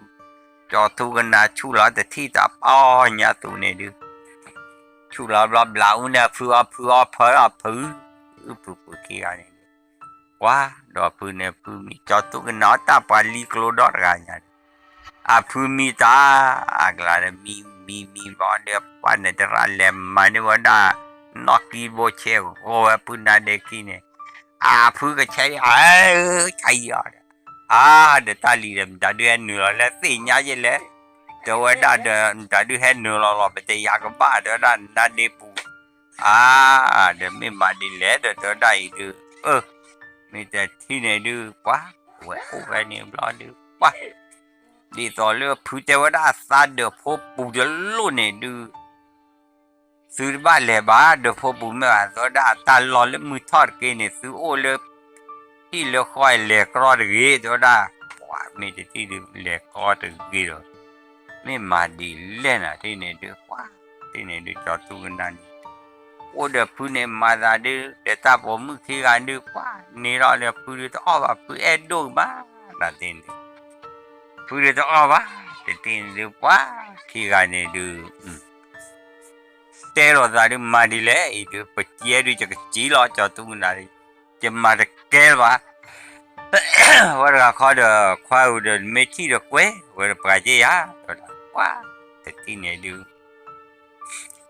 ကၠီၤထူကနၣ်ဆူၣ်လီၤတထံၣ်တၢ်ပီညါသူန့ၣ်ဒုး ဆူၣ်လီၤဘျီဘျီအူန့ၣ် အဖုအီဖုအီဖုအီဖု, ဖုဖုခံဂၤန့ၣ်ဒုး, ပှၤ ဒီးဖုန့ၣ် ဖုမံ ကၠီၤထူကနၣ်အီၣ်တၢ်ပှၤလံကျိဒီတဂၤညါန့ၣ်, အဖုမံတၢ် အကျါဒီး မံမံမံဘျီဒီး ပှၤန့ၣ်တရၣ်လဲၤမၤန့ၢ်ဝဲဒၣ် နီၢ်ကံဘိဆဲးဂီၤဝဲဖုနါဒ့ခံန့ၣ်, အဖုကဆဲးအီၤ ဆါအံၤအီၤဒီး, အါ ဒီးတၢ်လံၤဒီး မတၤဒုးဟဲနုာ်လီၤလၢသ့ၣ်ညါယဲလဲၣ်, တဲဝဲဒၣ်ဒီး မတၤဒုးဟဲနုာ်လီၤလီၤ ပတယၤကဘၣ် တဲဝဲဒၣ် နါဒ့ပူၤ, အါ ဒီးမ့ၢ်မၤဒ်လဲၣ်ဒီး တဲဝဲဒၣ်အံၤဒုး, အၢ မ့ၢ်တထံၣ်န့ၣ်ဒုး ပှၤ ဝဲအိၣ်ဝဲန့ၣ်ဘျီဒုး ပှၤ ဒ်သိးလၢဖုတဲဝဲဒၣ်အသးဒၢးဖိပူၤတလိၣ်န့ၣ်ဒုး သုတဘၣ်လဲၤဘၣ် ဒၢးဖိပူၤမ့ၢ်ဘၣ် တဲဝဲဒၣ်အတၢ်လီၢ်လၢမုၢ်ထီၣ်တက့ၢ်န့ၣ် သုအိၣ်လၢ ဟံၣ်လၢဃီလဲၤကြီတဂ့ၤ တဲဝဲဒၣ်, ပှၤမ့ၢ်တထံၣ်ဒုး လဲၤကြီတဂ့ၤဒီး မ့ၢ်မၤဒ်လဲၣ်နၤ ထံၣ်န့ၣ်ဒုး ပှၤ ထံၣ်န့ၣ်ဒုးကၠီၤထူကနၣ်န့ၣ် အိၣ်ဒီးဖုန့ၣ်မၤသးဒုး ဒီးတၢ်ပိာ်မုၣ်ခံဂၤဒုး ပှၤ န့ၣ်ထီၣ်လၢဖုဒုးတအီၣ်ဘၣ် ဖုအဲၣ်ဒိၣ်ကမၣ် နၤထံၣ်န့ၣ် ဖုဒုးတအီၣ်ဘၣ် တထံၣ်န့ၣ်ဒုး ပှၤ ခံဂၤန့ၣ်ဒုး တဲလိာ်သးဒုး မၤဒ်လဲၣ်အံၤဒုး ပစံးဒုး ယကစံးလီၤ ကၠီၤထူကနၣ်ဒုး ယမၤတကဲလၢၤဘၣ် ဝဲတဂၤခီဒီး ခွါဧၢဒီး နမ့ၢ်ထံၣ်ဒီးကွဲ ဝဲဒီးပှၤက့ယၤ တဲဝဲဒၣ် ပှၤ တထံၣ်န့ၣ်ဒုး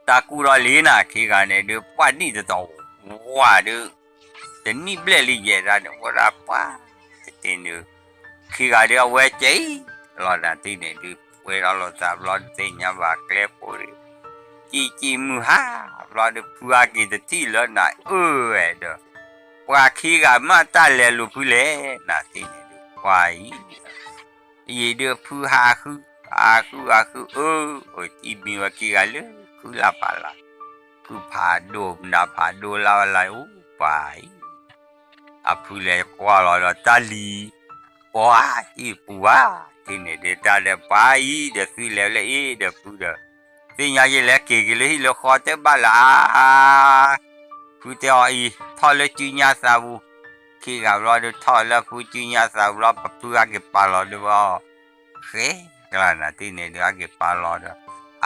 တၢ်ကူၣ်ထီၣ်လံနၤ ခံဂၤန့ၣ်ဒုး ပှၤနံၣ်တတီၤဝါဒုး တနံၣ်ဘျဲၣ်လံယဲဒၣ်န့ၣ် ဝဲဒၣ်ပှၤ တထံၣ်န့ၣ်ဒုး ခံဂၤဒုး အဝဲကဲအံၤ လီၤနၤထံၣ်န့ၣ်ဒုး ပှဲၤထီၣ်လိာ်သးဘျီ တသ့ၣ်ညါဘၣ်ကျဲဖိဒုး ကံၢ်ကံၢ်မုၢ်ဟါ ဘျီဒုး ဖုအါက့ၤတထံၣ်လၢနၤ အၢဝဲဒီး ပှၤခံဂၤမ့ၢ်တၢ်လဲၤလိာ်ဖုလဲၣ် နၤထံၣ်န့ၣ်ဒုး ပှၤအံၤ ယံာ်ဒုးဖုဟးဃု ဟးဃုဟးဃု အၢ အၢ ကံၢ်မံဝဲခံဂၤလၢ ခုလၢ်ဖးလၢ် ခုဖးဒိၣ် မနုၤဖးဒိၣ်လၢ်ဝဲလၢ် အိၣ်ပှၤအံၤ အဖုလဲၤကွၢ်လီၤဒီးတၢ်လံၤ ပှၤ ဟံၣ်ပူၤဧါ ထံၣ်န့ၣ်ဒုးတၢ်ဒီးပှၤအံၤ ဒီးသုလဲၤလၢအ့ၣ်ဒီးဖုဒီး သ့ၣ်ညါယဲလဲၣ် က့ၤက့ၤလၢဟံၣ်လၢဃီတဘၣ်လၢၤဧါ ဖုတဲအီၤအံၤ ထီၣ်လၢစုညါသးပူၤ ခံဂၤဘျီဒုးထီၣ်လၢဖုစုညါသးပူၤဘျီ ပဖုအါက့ၤပာ်လီၤဒုးဝဲအီၤ ဃဲကျါနၤထံၣ်န့ၣ်ဒုး အါက့ၤပာ်လီၤဒီး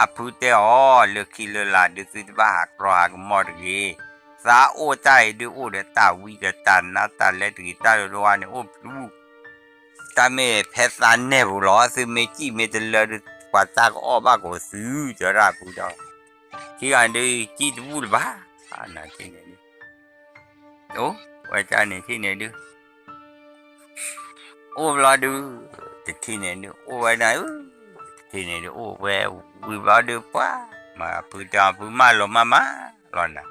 အဖုတဲအီၤ လၢခံလၢလာ်ဒုး သုတဘၣ်ဟးကြီဟးကမီၣ်တဂ့ၤ, သးအိၣ်တၢ်အံၤဒုး အိၣ်ဒီးတၢ်ဝံဒီးတၢ်နါတၢ်လဲတဂ့ၤ တၢ်ဒိးဒိးဝါန့ၣ် အိၣ်ပျူၤ တၢ်မ့ၢ်ဖဲသးနဲၣ်ပူၤလီၤ သုမ့ၢ်စံၣ်မ့ၢ်တလၢဒုး ပှၤတၢ်ကအီၣ်ဘၣ်ကအိၣ်သု တဲဝဲဒၣ်အဖုဒီး ခံဂၤဒုး စံၣ်တဘူၣ်လၢၤဘၣ် နၤထံၣ်န့ၣ်ဒုး အိၣ်ဝဲဒၣ်န့ၣ်ထံၣ်န့ၣ်ဒုး အိၣ်ဘျီဒုး တထံၣ်န့ၣ်ဒုး အိၣ်ဝဲဒၣ် တထံၣ်န့ၣ်ဒုး အိၣ်ဝဲဝံၤဘျီဒုး ပှၤ မၤဖုတၢ်ဖုမၢလီၤမၢ်မး လီၤနၤ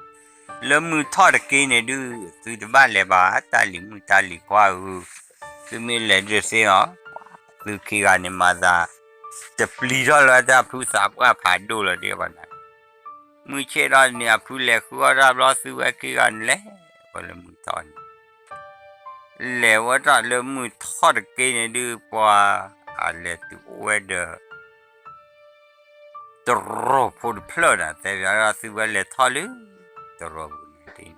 လၢမုၢ်ထီၣ်တက့ၢ်န့ၣ်ဒုး သုတဘၣ်လဲၤဘၣ် တၢ်လံၤမုၣ်တၢ်လံၤခွါဧၢ, သုမ့ၢ်လဲၤဒုးသ့လီၤ သုခံဂၤန့ၣ်မၤသး တပျံၤထီၣ်လၢတၢ်ဖုသးပှၢ်ဖးဒိၣ်လီၤဒ်ဘၣ်နၤ မုၢ်ဆ့ၣ်ထီၣ်န့ၣ် အဖုလဲၤဃုအီၣ်တၢ်ဘျီ သုဝဲခံဂၤန့ၣ်လဲၤ ဝဲလၢမုၢ်ထီၣ်န့ၣ် လဲၤဝဲထီၣ်လၢမုၢ်ထီၣ်တက့ၢ်န့ၣ်ဒုး ပှၤ အလဲၤတုၤအိၣ်ဝဲဒီး တရိာ်ဖိတဖျၢၣ်န့ၣ် တဲဘၣ်ဒၣ်သုဝဲလဲၤထီၣ်လၢ တရိာ်ပူၤန့ၣ်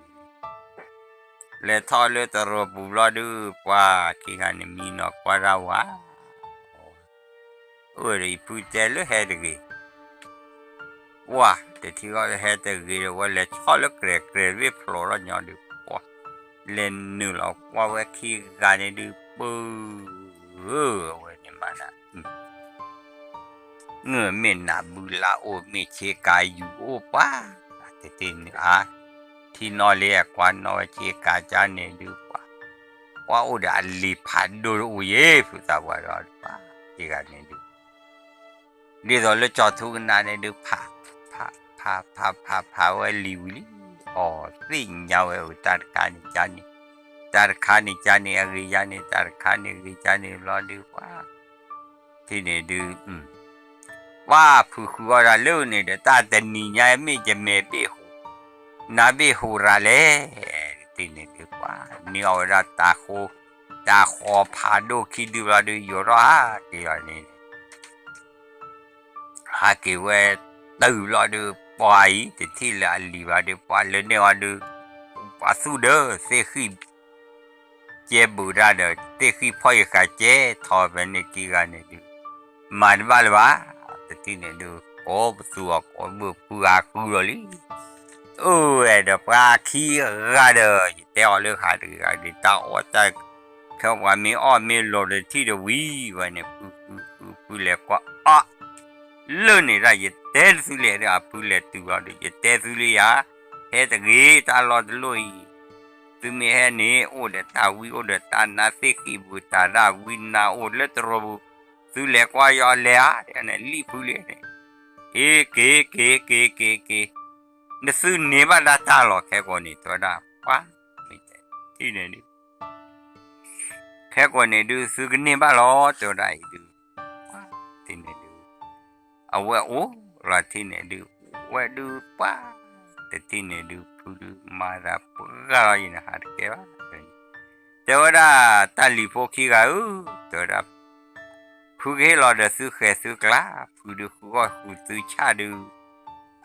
လဲၤထီၣ်လၢတရိာ်ပူၤဘျီဒုး ပှၤခံဂၤန့ၣ်မံနီၤကွၢ်တၢ်ဝဲ အိၣ်ဒီးအံၤဖုတဲလၢဟဲတဂ့ၤ ပှၤ တထံၣ်ဃီလၢဟဲတဂ့ၤဒီး ဝဲလဲၤထီၣ်လၢကြဲးကြဲး ဝ့ၢ်ဖျိးထီၣ်ညီဒုး ပှၤ လဲၤနုာ်လီၤကွၢ်ဝဲခံဂၤန့ၣ်ဒုး ပၢ်ဧၢ အဝဲန့ၣ်မးနၤ မ့ၢ်နးဘုလါအိၣ် မ့ၢ်ဆ့ကၤယူၤအိၣ်ပှၤ တထံၣ်န့ၣ်ဧါ ထံနီၣ်လံ ကွၢ်နီၣ်ဝဲဆ့ကၤကါန့ၣ်ဒုး ပှၤ ကွၢ်အိၣ်ဒီးအလံၤဖးဒိၣ်တအိၣ်ယဲၢ် ဖုသးပှၢ်ဒီးပှၤ ဆ့ကၤန့ၣ်ဒုး ဒ်သိးလၢကၠီၤထူကနၣ်န့ၣ်ဒုး ဖး ဖး ဖး ဖး ဖး ဖးဝဲလံၤဝံၤလံ အီၤသ့ၣ်ညါဝဲအတၢ်တခါန့ၣ်ကါန့ၣ် တၢ်တခါန့ၣ်ကါန့ၣ် အဂ့ၤယါန့ၣ် တၢ်တခါန့ၣ်ဂ့ၤယါန့ၣ်ဘျီဒုး ပှၤ ထံၣ်န့ၣ်ဒုး ပှၤဖုဃုအီၣ်တၢ်လၢန့ၣ်ဒီး တၢ်တနံၤညါမ့ၢ်ယမဲာ်ဘ့ၣ်ဟူး နါဘ့ၣ်ဟူးရၤလဲၣ် တထံၣ်န့ၣ်ဒုး ပှၤ န့ၢ်အီၣ်ဝဲဒၣ်တၢ်ဃိ တၢ်ဃီဖးဒိၣ်ခံဒုးဘျီဒုး ယိးထီၣ်ဧါ က့ၤအီၤန့ၣ် ဟးက့ၤဝဲတုၤဘျီဒုး ပှၤအံၤ တထံၣ်လၢအလံၤဘၣ်ဒုး ပှၤလၢန့ၢ်အီၤဒုး ပှၤသူၣ်ဒၢ သ့ၣ်ဃံၣ် ကဲဘူးတၢ်ဒီး သ့ၣ်ဃံၣ်ဖီၣ်ယဃာ်ကဲထီၣ်ဖဲန့ၣ်ခံဂၤန့ၣ်ဒုး မၤတဘၣ်လၢၤဘၣ်. တထံၣ်န့ၣ်ဒုး ကိးပသူအီၤကိးဘုဖုဂၤဃုလီၤလံ. အိၣ်ဝဲဒီးပှၤခံဂၤဒီး ယတဲအီၤလၢဟးတဂၤဒီး တၢ်အီၣ်တၢ် ခဲပှၤမ့ၢ်အီၣ်မ့ၢ်လီၤတထံၣ်တဝံၤဝဲန့ၣ် ဖုဖုဖုဖုလဲၤကွၢ်အီၣ် လၢန့ၣ်ဒၣ် ယတဲသုလံဒီး အဖုလဲၤတုၤအီၤဒီး ယတဲသုလံယၤ, ဟဲတဂ့ၤ တၢ်လီၢ်တလိၣ်အံၤ, သုမ့ၢ်ဟဲန့ၣ် အိၣ်ဒီးတၢ်ဝံ အိၣ်ဒီးတၢ်နါသ့ၣ်ဃံးဘူးတၢ်ဒၣ်ဝံနါအိၣ်လၢတရီပူၤ, သုလဲၤကွၢ်ယီၤလဲၤဧါ တဲန့ၣ် လံၣ်ဖုလံန့ၣ်, က့ၤက့ၤက့ၤက့ၤက့ၤက့ၤ, နသုန့ၢ်ဘၣ်ဒၣ်တၢ်လီၤ ခဲကိာ်န့ၣ် တဲဝဲဒၣ် ပှၤ မ့ၢ်တဲထံၣ်န့ၣ်ဒုး ခဲကိာ်န့ၣ်ဒုး သုကန့ၢ်ဘၣ်လီၤ တဲဝဲဒၣ်အံၤဒုး, ထံၣ်န့ၣ်ဒုး, အဝဲအိၣ်လီၤထံၣ်န့ၣ်ဒုး, ဝဲဒုးပှၤ, တထံၣ်န့ၣ်ဒုး ဖုဒုးမၤသးပှၢ်လီၤအံၤန့ၣ် ဟးတကဲဘၣ်, တဲဝဲဒၣ် တၢ်လံၤဖိခံဂၤဧၢ, တဲဝဲဒၣ် ဖုကဟ့ၣ်လီၤဒီးသုဃဲၤသုကျါ, ဖုဒုးဃုအီၣ်ဃုသုဆၣ်ဒုး,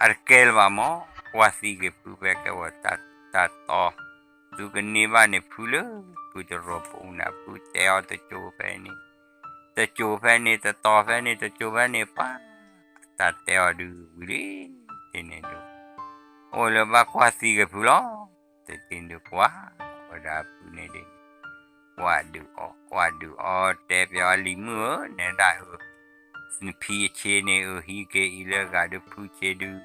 အတကဲလၢၤဘၣ်မး, ကွၢ်သံက့ၤဖုဖဲကဲဝဲတၢ်တီ, သုကန့ၢ်ဘၣ်န့ၣ်ဖုလၢ ဖုတရီပူၤန့ၣ် ဖုတဲအီၤတစိၤဖဲန့ၣ်, တစိၤဖဲန့ၣ် တတီၤဖဲန့ၣ် တစိၤဖဲန့ၣ် ပှၤ, တၢ်တဲအီၤဒုးဝံၤလံ, ထံၣ်န့ၣ်ဒုး, အိၣ်လၢဘၣ်ကွၢ်သံက့ၤဖုလီၤ, တထံၣ်န့ၣ်ဒုးကွၢ်, ဝဲဒၣ်ဖုန့ၣ်ဒုး ကွၢ်ဒုးအီၤ ကွၢ်ဒုးအီၤ တဲပၠီအလံၤမုၣ်ဧၢ နဲဒၣ်ဧၢ, နဖံအဆ့န့ၣ်ဧၢ ဟံးက့ၤအံၤလၢဂၤဒုးဖုဆ့ဒုး,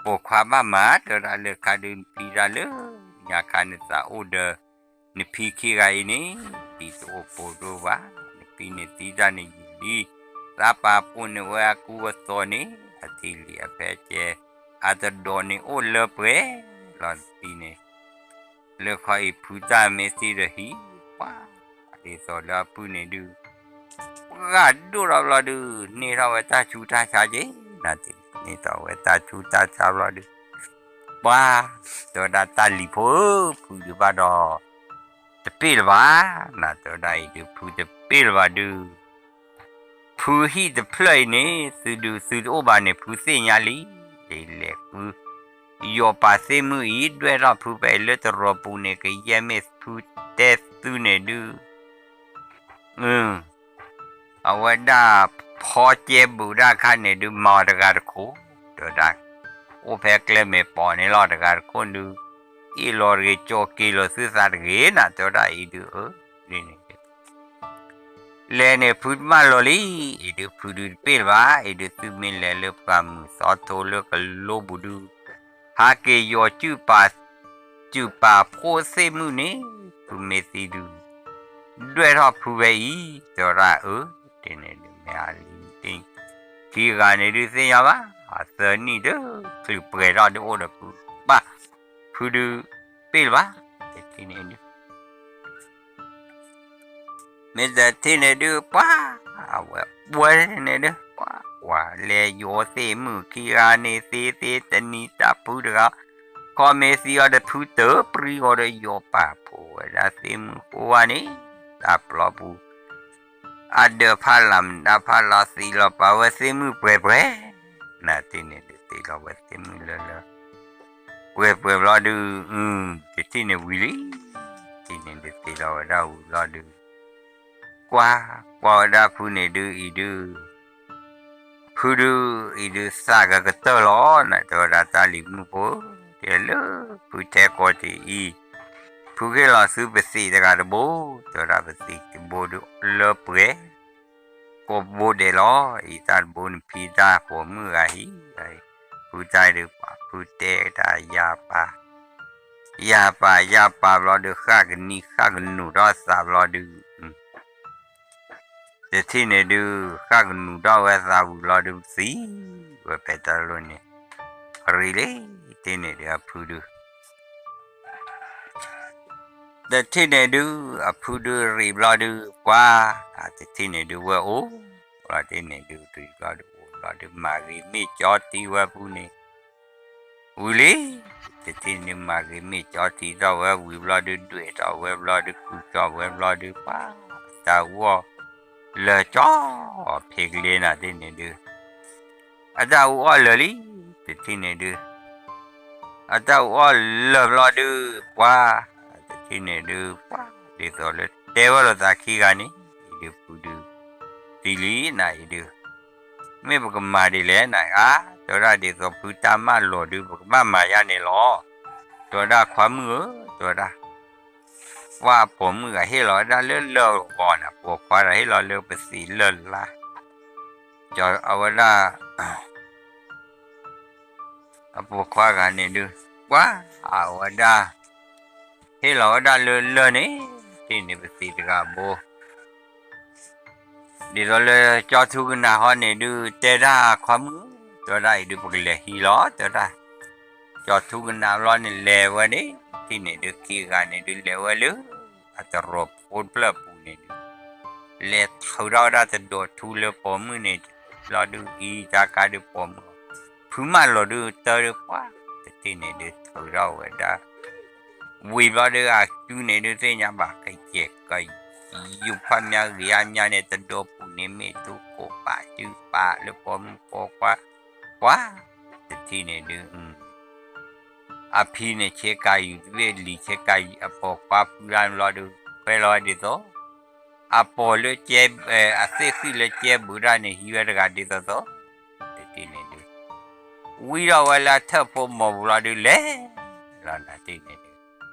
ပိာ်ခွါဘၣ်မၤ တဲဝဲဒၣ်လၢခါဒုးနဖံတၢ်လၢ, ညါခါနသးအိၣ်ဒီး, နဖံခံဂၤအံၤန့ၣ်, ဒ်တအိၣ်ပိာ်ဒိၣ်ဘၣ်, နဖံန့ၣ်သံတၢ်န့ၣ်ယံာ်လံ, သးပာ်ပိာ်န့ၢ်ဝဲအကူအသိးန့ၣ်, အထံၣ်လံအဖဲကဲ, အတဒီးန့ၣ်အိၣ်လၢပှဲၤ, လီၤနဖံန့ၣ် လၢခီအံၤဖုတၢ်မ့ၢ်သံဒီးဟံၣ်, ပှၤ, ဒ်သိးလၢအဖုန့ၣ်ဒုး, ပှၤဒိၣ်ထီၣ်ဘျီဒုး, န့ၢ်ထီၣ်ဝဲတၢ်ဆူးတၢ်ဆါက့ၤ, နၤတ့, န့ၢ်ထီၣ်ဝဲတၢ်ဆူးတၢ်ဆါဘျီဒုး, ပှၤ, တဲဝဲဒၣ်တၢ်လံၤဖိဧၢ ဖုဒုးဘၣ်ဒီး, တပ့ၢ်လၢၤဘၣ်, နၤတဲဝဲဒၣ်အံၤဒုး ဖုတပ့ၢ်လၢၤဘၣ်ဒုး ဖုဟံၣ်တဖျၢၣ်အံၤန့ၣ် သုဒုးသုတအိၣ်ဘၣ်န့ၣ် ဖုသ့ၣ်ညါလံ, လဲၤဃု, ယီၤပာ်သ့ၣ်မုၣ်အံၤ ဒွဲၣ်ထီၣ်ဖုဖဲအံၤလၢတရီပူၤန့ၣ် ကယဲၢ်မ့ၢ်ဖုတဲသုန့ၣ်ဒုး, အဝဲဒၣ်ဖီကဲဘူးဒၣ်ခါန့ၣ်ဒုး မၤအီၤတဂၤတခိၣ်, တဲဝဲဒၣ်, အိၣ်ဖဲကျဲမ့ၢ်ပိာ်န့ၣ်လီၤတဂၤတခိၣ်ဒုး, အ့ၣ်လီၤတဂ့ၤ ကၠီက့ၤလီၤသုသးတဂ့ၤ နၤတဲဝဲဒၣ်အံၤဒုး, အၢ, န့ၣ် လဲၤန့ၣ်ဖုတမၢလီၤလံ, အံၤဒုးဖုဒုးတပ့ၢ်လၢၤဘၣ်, အံၤဒုးသုမ့ၢ်လဲၤလၢပှၢ်မုၢ်သီထိလၢကလိပူၤဒုး, ဟးက့ၤယီၤစုၣ်ပာ်, စုၣ်ပာ်ဖိသ့ၣ်မုၣ်န့ၣ်, ဖုမ့ၢ်သံဒုး, ဒွဲၣ်ထီၣ်ဖုဝဲအံၤ, တဲဝဲဒၣ်အၢ, တန့ၣ်ဒုးမ့ၢ်အလံၤတ့ၢ်, ခံဂၤန့ၣ်ဒုးသ့ၣ်ညါဘၣ်, အသၢနံၣ်ဒုး, ချုးပှဲၤထီၣ်ဒုးအိၣ်ဒီးဖု, ဘၣ်, ဖုဒုး, ပ့ၢ်လၢၤဘၣ်, တထံၣ်န့ၣ်ဒုး မ့ၢ်တထံၣ်န့ၣ်ဒုး ပှၤ, အဝဲပှဲၤန့ၣ်ဒုး ပှၤ, ပှၤလဲၤယီၤသ့ၣ်မုၣ်ခံဂၤန့ၣ် သ့သ့တနံၤတၢ်ဖုတဂၤ, ခီမ့ၢ်သံအီၤဒီးဖုတၢ်ပြံအီၤဒီးယီၤပာ်ဖိဝဲဒၣ်သ့ၣ်မုၣ်ဃိဝဲန့ၣ်, တၢ်ပျီပူၤ အဒၢးဖးလၢ်မတၤဖးလီၤသံလီၤပာ်ဝဲသ့ၣ်မုၣ်ပှဲၤပှဲၤ, နၤတထံၣ်န့ၣ်ဒုးသ့ၣ်လီၤဝဲသ့ၣ်မုၣ်လၢလၢ ပှဲၤပှဲၤဘျီဒုး, တထံၣ်န့ၣ်ဝံၤလံ, တထံၣ်န့ၣ်ဒုးသ့ၣ်လီၤဝဲဒၣ်ဝံၤဘျီဒုး, ကွၢ်, ကွၢ်ဝဲဒၣ်ဖုန့ၣ်ဒုးအံၤဒုး, ဖုဒုးအံၤဒုးသးကကတၢၢ်လီၤ နၤတဲဝဲဒၣ်တၢ်လံၤမုၣ်ဖိ, တဲလၢဖုထဲကီၢ်တ့ၢ်အံၤ, ဖုကဟ့ၣ်လီၤသုပသံးတဂၤတဘိ, တဲဝဲဒၣ်ပသံးတဘိဒုးလၢပှဲၤ ကိးဘိဒဲးလီၤ, အံၤတၢ်တဘိန့ၣ်ဖံတၢ်ပိာ်မုၣ်ဂၤဟံၣ်, ဖုတၢ်ဒုးပှၤဖုတဲတၢ်ယၢ်ပာ်, ယၢ်ပာ်ယၢ်ပာ်ဘျီဒုး ဃၣ်ကနံၣ်ဃၣ်ကနူာ်ထီၣ်သးဘျီဒုး, တထံၣ်န့ၣ်ဒုး ဃၣ်ကနူာ်ထီၣ်ဝဲသးဝံၤဘျီဒုးသံ, ဝဲဖဲတၢ်လိၤန့ၣ်, ရံလံ, တထံၣ်န့ၣ်ဒုးအဖုဒုး တထံၣ်န့ၣ်ဒုး အဖုဒုးရံးဘျီဒုး ကွၢ်, တထံၣ်န့ၣ်ဒုးဝဲအိၣ်, ဘျီတထံၣ်န့ၣ်ဒုး ရံးဘျီဒုးအိၣ်ဘျီဒုး မၤဂ့ၤမ့ၢ်ကၠီထံဝဲဖုန့ၣ်, ဝံၤလံ, တထံၣ်န့ၣ်မၤဂ့ၤမ့ၢ်ကၠီထံထီၣ်ဝဲဝံၤဘျီဒုး ဒွဲၣ်ထီၣ်ဝဲဘျီဒုး ကုၢ်ထီၣ်ဝဲဘျီဒုး ပှၤ, တၢ်ဂီၢ်, လၢကၠီ, ဖံးကလ့နၤတထံၣ်န့ၣ်ဒုး အတၢ်အူအီၣ်လၢာ်လံ, တထံၣ်န့ၣ်ဒုး အတၢ်အူအီၣ်လၢာ်ဘျီဒုး ပှၤ တထံၣ်န့ၣ်ဒုး ပှၤ ဒ်သိးလၢတဲဝဲလိာ်သးခံဂၤန့ၣ် အံၤဒုးဖုဒုး သံလံနၤအံၤဒုး မ့ၢ်ပကမၤဒ်လဲၣ်နၤဧါ, တဲဝဲဒၣ်ဒ်သိးဖုတၢ်မၢလီၤဒုး ပကဘၣ်မၤယါန့ၣ်လီၤ, တဲဝဲဒၣ်ခွါမုၣ်ဧၢ, တဲဝဲဒၣ် ပှၤအပိာ်မုၣ်ဂၤဟ့ၣ်လီၤဝဲဒၣ်လၢလၢၢ်ဂီၤန့ၣ် ပိာ်ခွါဒီးဟ့ၣ်လီၤလၢပသံးလၢ်လၢ်, အဝဲဒၣ် အပိာ်ခွါဂၤန့ၣ်ဒုး ပှၤ အဝဲဒၣ် ဟ့ၣ်လီၤဝဲဒၣ်လၢလၢၢ်န့ၣ် တထံၣ်န့ၣ်ပသံးတဂၤဘိ ဒ်သိးလၢကၠီထူကနၣ်ဟီန့ၣ်ဒုး တဲဒၣ်ခွါမုၣ်, တဲဝဲဒၣ်အံၤဒုး ပကလဲၤဟံးလီၤ တဲဝဲဒၣ်, ကၠီထူကနၣ်ဘျီန့ၣ် လဲၤဝဲန့ၣ် တထံၣ်န့ၣ်ဒုး ခံဂၤန့ၣ်ဒုး လဲၤဝဲလၢ အတရိာ်ဖိတဖျၢၣ်အပူၤန့ၣ်ဒုး လဲၤထုးထီၣ်ဝဲဒၣ်တဒိးထူလၢပိာ်မုၣ်န့ၣ် ဘျီဒုး အံၤတၢ်ကါဒုးပိာ်မုၣ် ဖုမၢလီၤဒုး တၢ်ဒုးပှၤ တထံၣ်န့ၣ်ဒုး ထုးထီၣ်ဝဲဒၣ် ဝံၤဘျီဒုး အစုန့ၣ်ဒုး သ့ၣ်ညါဘၣ် ကယဲၢ်က ယူၤဖးမၠါဂ့ၤအါမၠါန့ၣ် တဒိးပူၤန့ၣ် မ့ၢ်ထူခိၣ်ပာ်စုပာ်လၢပိာ်မုၣ်ပိာ်ခွါ ပှၤ တထံၣ်န့ၣ်ဒုး အဖံန့ၣ် ဆ့ကၤယူၤတဘ့ၣ်လံ ဆ့ကၤယူၤအပိာ်ခွါဖုဒၣ်န့ၣ်ဘျီဒုး ခွဲးလီၤဝဲဒ်သိး အပိာ်လၢကဲ အသ့ၣ်ဃံၣ်လၢကဲဘုးဒၣ်န့ၣ် ဟံးဝဲတဂၤဒ်သိးသိး တထံၣ်န့ၣ်ဒုး ဝံထီၣ်ဝဲလၢအထၢၣ်ဖိမိၢ်ပူၤလီၤဒုး လဲၤလီၤနၤတထံၣ်န့ၣ်ဒုး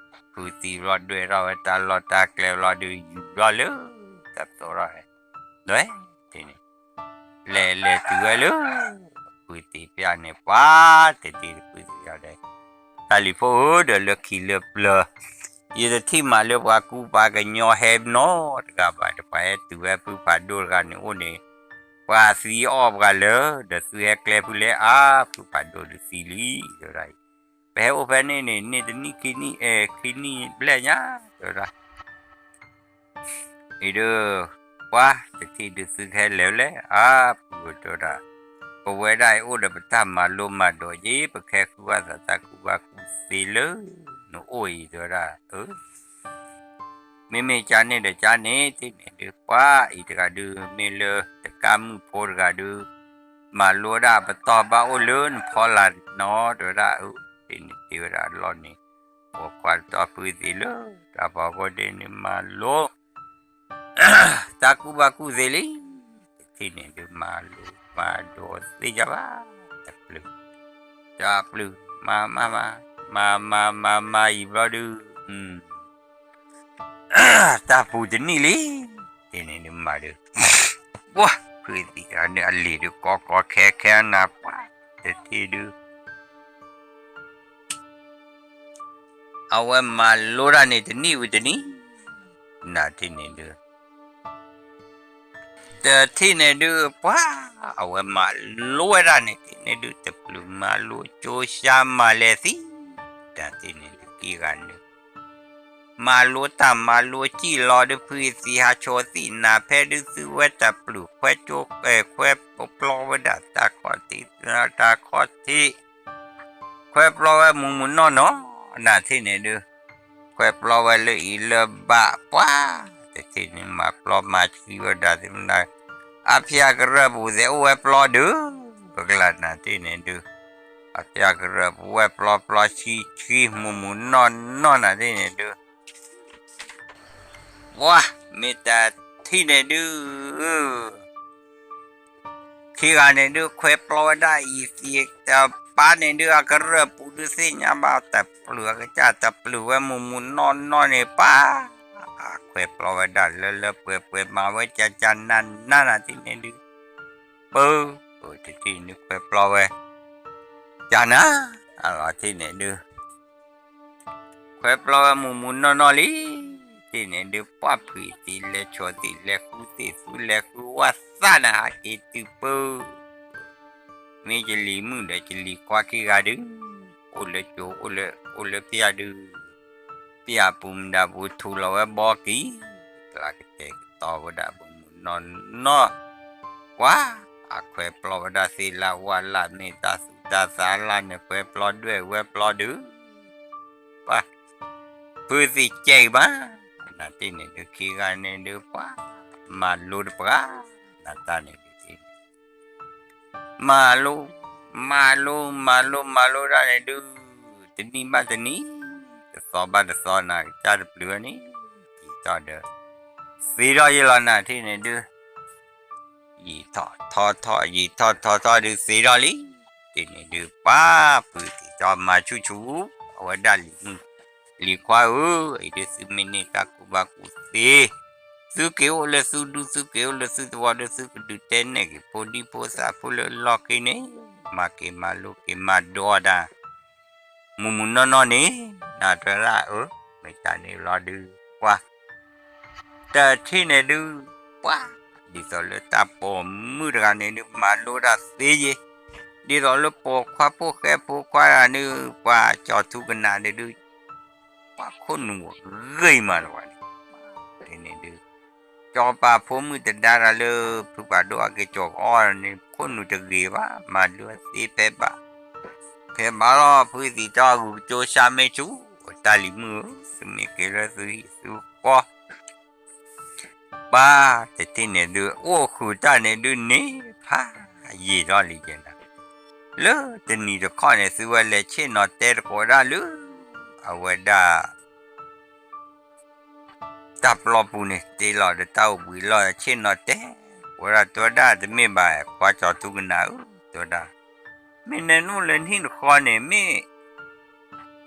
ဖုသံဘျီဒွဲၣ်ထီၣ်ဝဲတၢ်လီၢ်တၢ်ကျဲဘျီဒုး ယူၤဘျီလၢ တၢ်သိးထီၣ်ဝဲ ဒွဲၣ်တထံၣ်န့ၣ် လဲၤလဲၤတုၤဝဲလၢ ဖုသံဖၠၣ်န့ၣ် ပှၤတထံၣ်တဖုသံဖၠၣ်ဒီး တၢ်လံၤဖိဧၢ ဒီးလၢခံလၢပျၢၤ ယတထံၣ်မးလၢပှၤကူပှၤကညီဟဲနီတဂၤဘၣ်ဒီး ပှၤဟဲတုၤဝဲဖုဖးဒိၣ်တဂၤန့ၣ်အိၣ်န့ၣ် ပှၤသံအီၣ်ပှၤလၢ ဒီးသုဟဲကျဲဖုလဲၣ်အါ ဖုဖးဒိၣ်ဒုးသံလံ တဲဝဲဒၣ်အံၤ ပဟဲအိၣ်ဖဲန့ၣ်န့ၣ် န့ၢ်တနံၣ်ခံနံၣ် ခံနံၣ်ဘျဲၣ်ညါ တဲဝဲဒၣ် အံၤဒုး ပှၤတထံၣ်ဒုးသုကဟဲလဲၤလဲၣ် အါ ဖုဧၢ တဲဝဲဒၣ် ပဝဲဒၣ်အံၤအိၣ်ဒီးပတၢ်မၤလိမၤဒိးက့ၤ ပကဟဲဃုဘၣ်သးတၢ်ကူၣ်ဘၣ်ကူၣ်သ့လၢ နအိၣ်အံၤ တဲဝဲဒၣ် မ့မ့ၢ်ကန့ၣ်ဒီးကန့ၣ် တထံၣ်န့ၣ်ဒုး ပှၤအံၤတဂၤဒုး မ့ၢ်လၢတကးမုၣ်ဖိတဂၤဒုး မၤလိဝဲဒၣ်ပတီၢ်ဘၣ်အိၣ်လၢနဖီလာ်နီၤ တဲဝဲဒၣ် တထံၣ်န့ၣ်တ့ဝဲဒၣ်အလီၢ်န့ၣ် ပိာ်ခွါတတီၤဖုသံးလၢ တၢ်ဖီခိၣ်ဒ့န့ၣ်မၤလိ တၢ်ကူၣ်ဘၣ်ကူၣ်သ့လံ, တထံၣ်န့ၣ်ဒုးမၤလိမၤဒိးသ့ၣ်ညါဘၣ်, တပျုာ်, တပျုာ်, မၤမၤမၤ, မၤမၤမၤမၤအံၤဘျီဒုး, တၢ်ပူၤတနံၣ်လံ, တထံၣ်န့ၣ်ဒုးမၤဒုး, ပှၤ ဖုသံးတဂၤန့ၣ် အလံၤဒုးကီကီခဲခဲနၤ ပှၤ တထံၣ်ဒုး အဝဲမၤလိတၢ်န့ၣ်တနံၣ်ဝံၤတနံၣ်, နတထံၣ်န့ၣ်ဒုး, တထံၣ်န့ၣ်ဒုး ပှၤ အဝဲမၤလိဝဲဒၣ်န့ၣ် တထံၣ်န့ၣ်ဒုး တပျုာ်မၤလိကၠိရှါမၤလဲၤသံ, တထံၣ်န့ၣ်ဒုး ခံဂၤန့ၣ် မၤလိတၢ်မၤလိစံၣ်လီၤဒုး ဖုသံးဟးဆိးသံၣ်နၤဖဲဒုး သုဝဲတပျုာ်ခွဲကၠိ ခွဲပျီဝဲဒၣ်တၢ်ခီၣ်ထံး တၢ်ခီၣ်ထံး ခွဲပျီဝဲမုၢ်မုၢ်နီၢ်နီၢ်, နတထံၣ်န့ၣ်ဒုး, ခွဲပျီဝဲလၢအံၤလၢဘၣ် ပှၤ တထံၣ်န့ၣ်မၤပျီမၤဆှံဝဲဒၣ်သ့ၣ်မနၤ, အဖျၢၣ်ကရၢၢ်ပူၤသ့ၣ်အိၣ်ဝဲပျီဒုး, ပကလၢ်နတထံၣ်န့ၣ်ဒုး, အဖျၢၣ်ကရၢၢ်ပူၤဝဲပျီပျီဆှံဆှံ မုၢ်မုၢ်နီၢ်နီၢ် နတထံၣ်န့ၣ်ဒုး ပှၤ မ့ၢ်တထံၣ်န့ၣ်ဒုး, ခံဂၤန့ၣ်ဒုး ခွဲပျီဝဲဒၣ်အံၤသံးတပၢ်န့ၣ်ဒုး အကရၢၢ်ပူၤဒုးသ့ၣ်ညါဘၣ် တပျုာ်အကစၢ် တပျုာ်ဝဲမုၢ်မုၢ်နီၢ်နီၢ်န့ၣ် ပှၤ အခွဲးပျီဝဲဒၣ်လၢလၢပှဲၤပှဲၤ မၤဝဲကၠၢ်ကၠၢ်နးနး နတထံၣ်န့ၣ်ဒုး, ပၢ် တထံၣ်န့ၣ်ခွဲးပျီဝဲ ကၠၢ်နၤ အလီၤတထံၣ်န့ၣ်ဒုး ခွဲးပျီဝဲမုၢ်မုၢ်နီၢ်နီၢ်လံ, တထံၣ်န့ၣ်ဒုး ပှၤ ဖုသံးလဲၤဆိးသံး လဲၤဃုသံးသူ လဲၤဃုဝဲသးနၤ ဟးက့ၤတုၤပၢ်, မ့ၢ်ကလံၤမုၣ်ဒီးကလံၤခွါခံဂၤဒုး, အိၣ်လၢကၠိ အိၣ်လၢဖၠၣ်ဒုး, ဖၠၣ်ပူၤမတၤပူၤထူးလီၤဝဲဘီကံၤ, ကျါကတဲာ်ကတီၤဝဲဒၣ်မုၢ်မုၢ်နီၢ်နီၢ်, ပှၤ အခွဲးပျီဝဲဒၣ်သ့လၢဝၣ်လၢ် မ့ၢ်တၢ်သူၣ်တၢ်သးလၢ်န့ၣ် ခွဲးပျီဒွဲၣ်ဝဲပျီဒုး, ပှၤ ဖုသံးကဲကမး, နတထံၣ်န့ၣ်ဒုး ခံဂၤန့ၣ်ဒုး ပှၤ မၤလိတပှၤ, နတၢ်န့ၣ်ဒုး မၤလိ မၤလိမၤလိမၤလိဒၣ်န့ၣ်ဒုး, တနံၤဘၣ်တနံၤ, တသီဘၣ်တသီ နၤကစၢ်တပျုၤဝဲန့ၣ်, ယံာ်ထီၣ်ဒီး, သ့ထီၣ်ယဲလီၤနၤထံၣ်န့ၣ်ဒုး, ယံာ်ထီၣ်ထီထီၣ် ယံာ်ထီၣ်ထီထီၣ်ဒုးသ့ထီၣ်လံ, ထံၣ်န့ၣ်ဒုး ပှၤဖုသံၣ်ထီၣ်မၤဆူၣ်ဆူၣ်, အဝဲဒၣ်လံၤမုၣ်, လံၤခွါဧၢ, အံၤဒုးသုမ့ၢ်န့ၢ်တၢ်ကူၣ်ဘၣ်ကူၣ်သ့ သုက့ၤအိၣ်လၢသုဒူ သုက့ၤအိၣ်လၢသုသဝီဒီး သုကဒုးတဲနဲၣ်က့ၤဖိဒံဖိသၣ်ဖိလၢလီၢ်ခံန့ၣ်, မၤက့ၤမၤလိက့ၤမၤဒိးအီၣ်တၢ်, မုၢ်မုၢ်နီၢ်နီၢ်န့ၣ်, နၤတရၣ်ဧၢ, မ့ၢ်တၢ်န့ၣ်လီၤဒုး, ပှၤ, တထံၣ်န့ၣ်ဒုး, ပှၤ, ဒ်သိးလၢတၢ်ပိာ်မုၣ်တဂၤန့ၣ်ဒုး မၤလိတၢ်သ့ယဲ, ဒ်သိးလၢပိာ်ခွါဖိၣ်ဃဲဖိခွါတဂၤန့ၣ် ပှၤကၠီၤထူကနၣ်န့ၣ်ဒုး ပှၤခိၣ်နူာ်ဂ့ၤမးလၢၤဘၣ်န့ၣ်, ဒ်န့ၣ်ဒုး, ကၠီၤပၤဖိမုၣ်တဒါတၢ်လၢ ဖုပာ်ဒိၣ်အက့ၤကၠီၤကအီၣ်န့ၣ် ခိၣ်နူာ်တဂ့ၤဘၣ် မၤလိသ့ဖဲဘၣ်, ဖဲဘၣ်လီၤ ဖုသံၣ်ထီၣ်ဂုာ်ကၠိဆၣ်မ့ၢ်ဆူၣ်, တၢ်လံၤမုၣ်ဧၢ, သုမ့ၢ်က့ၤလၢသုဟံၣ်သုဃီ ပၢ်တထံၣ်န့ၣ်ဒုး အိၣ်ဃုာ်တၢ်န့ၣ်ဒုးန့ၣ် ဖးယံာ်ထီၣ်လံယဲနၤ, လၢတနံၤတခီန့ၣ် သုဝဲလဲၤဆ့ၣ်နီၤတဲသကိးဒၣ်လၢ အဝဲဒၣ် တၢ်ပျီပူၤန့ၣ် တ့လီၤဒီးတၢ်အိၣ်ဘှံးလီၢ် ဆ့ၣ်နီၤတဲ, ဝဲဒၣ်တဲဝဲဒၣ်တမ့ၢ်ဘၣ် ခွါကၠီၤထူကနၣ်ဧၢ, တဲဝဲဒၣ်, မ့ၢ်နနအိၣ်လၢနဟံၣ်တဃီန့ၣ် မ့ၢ်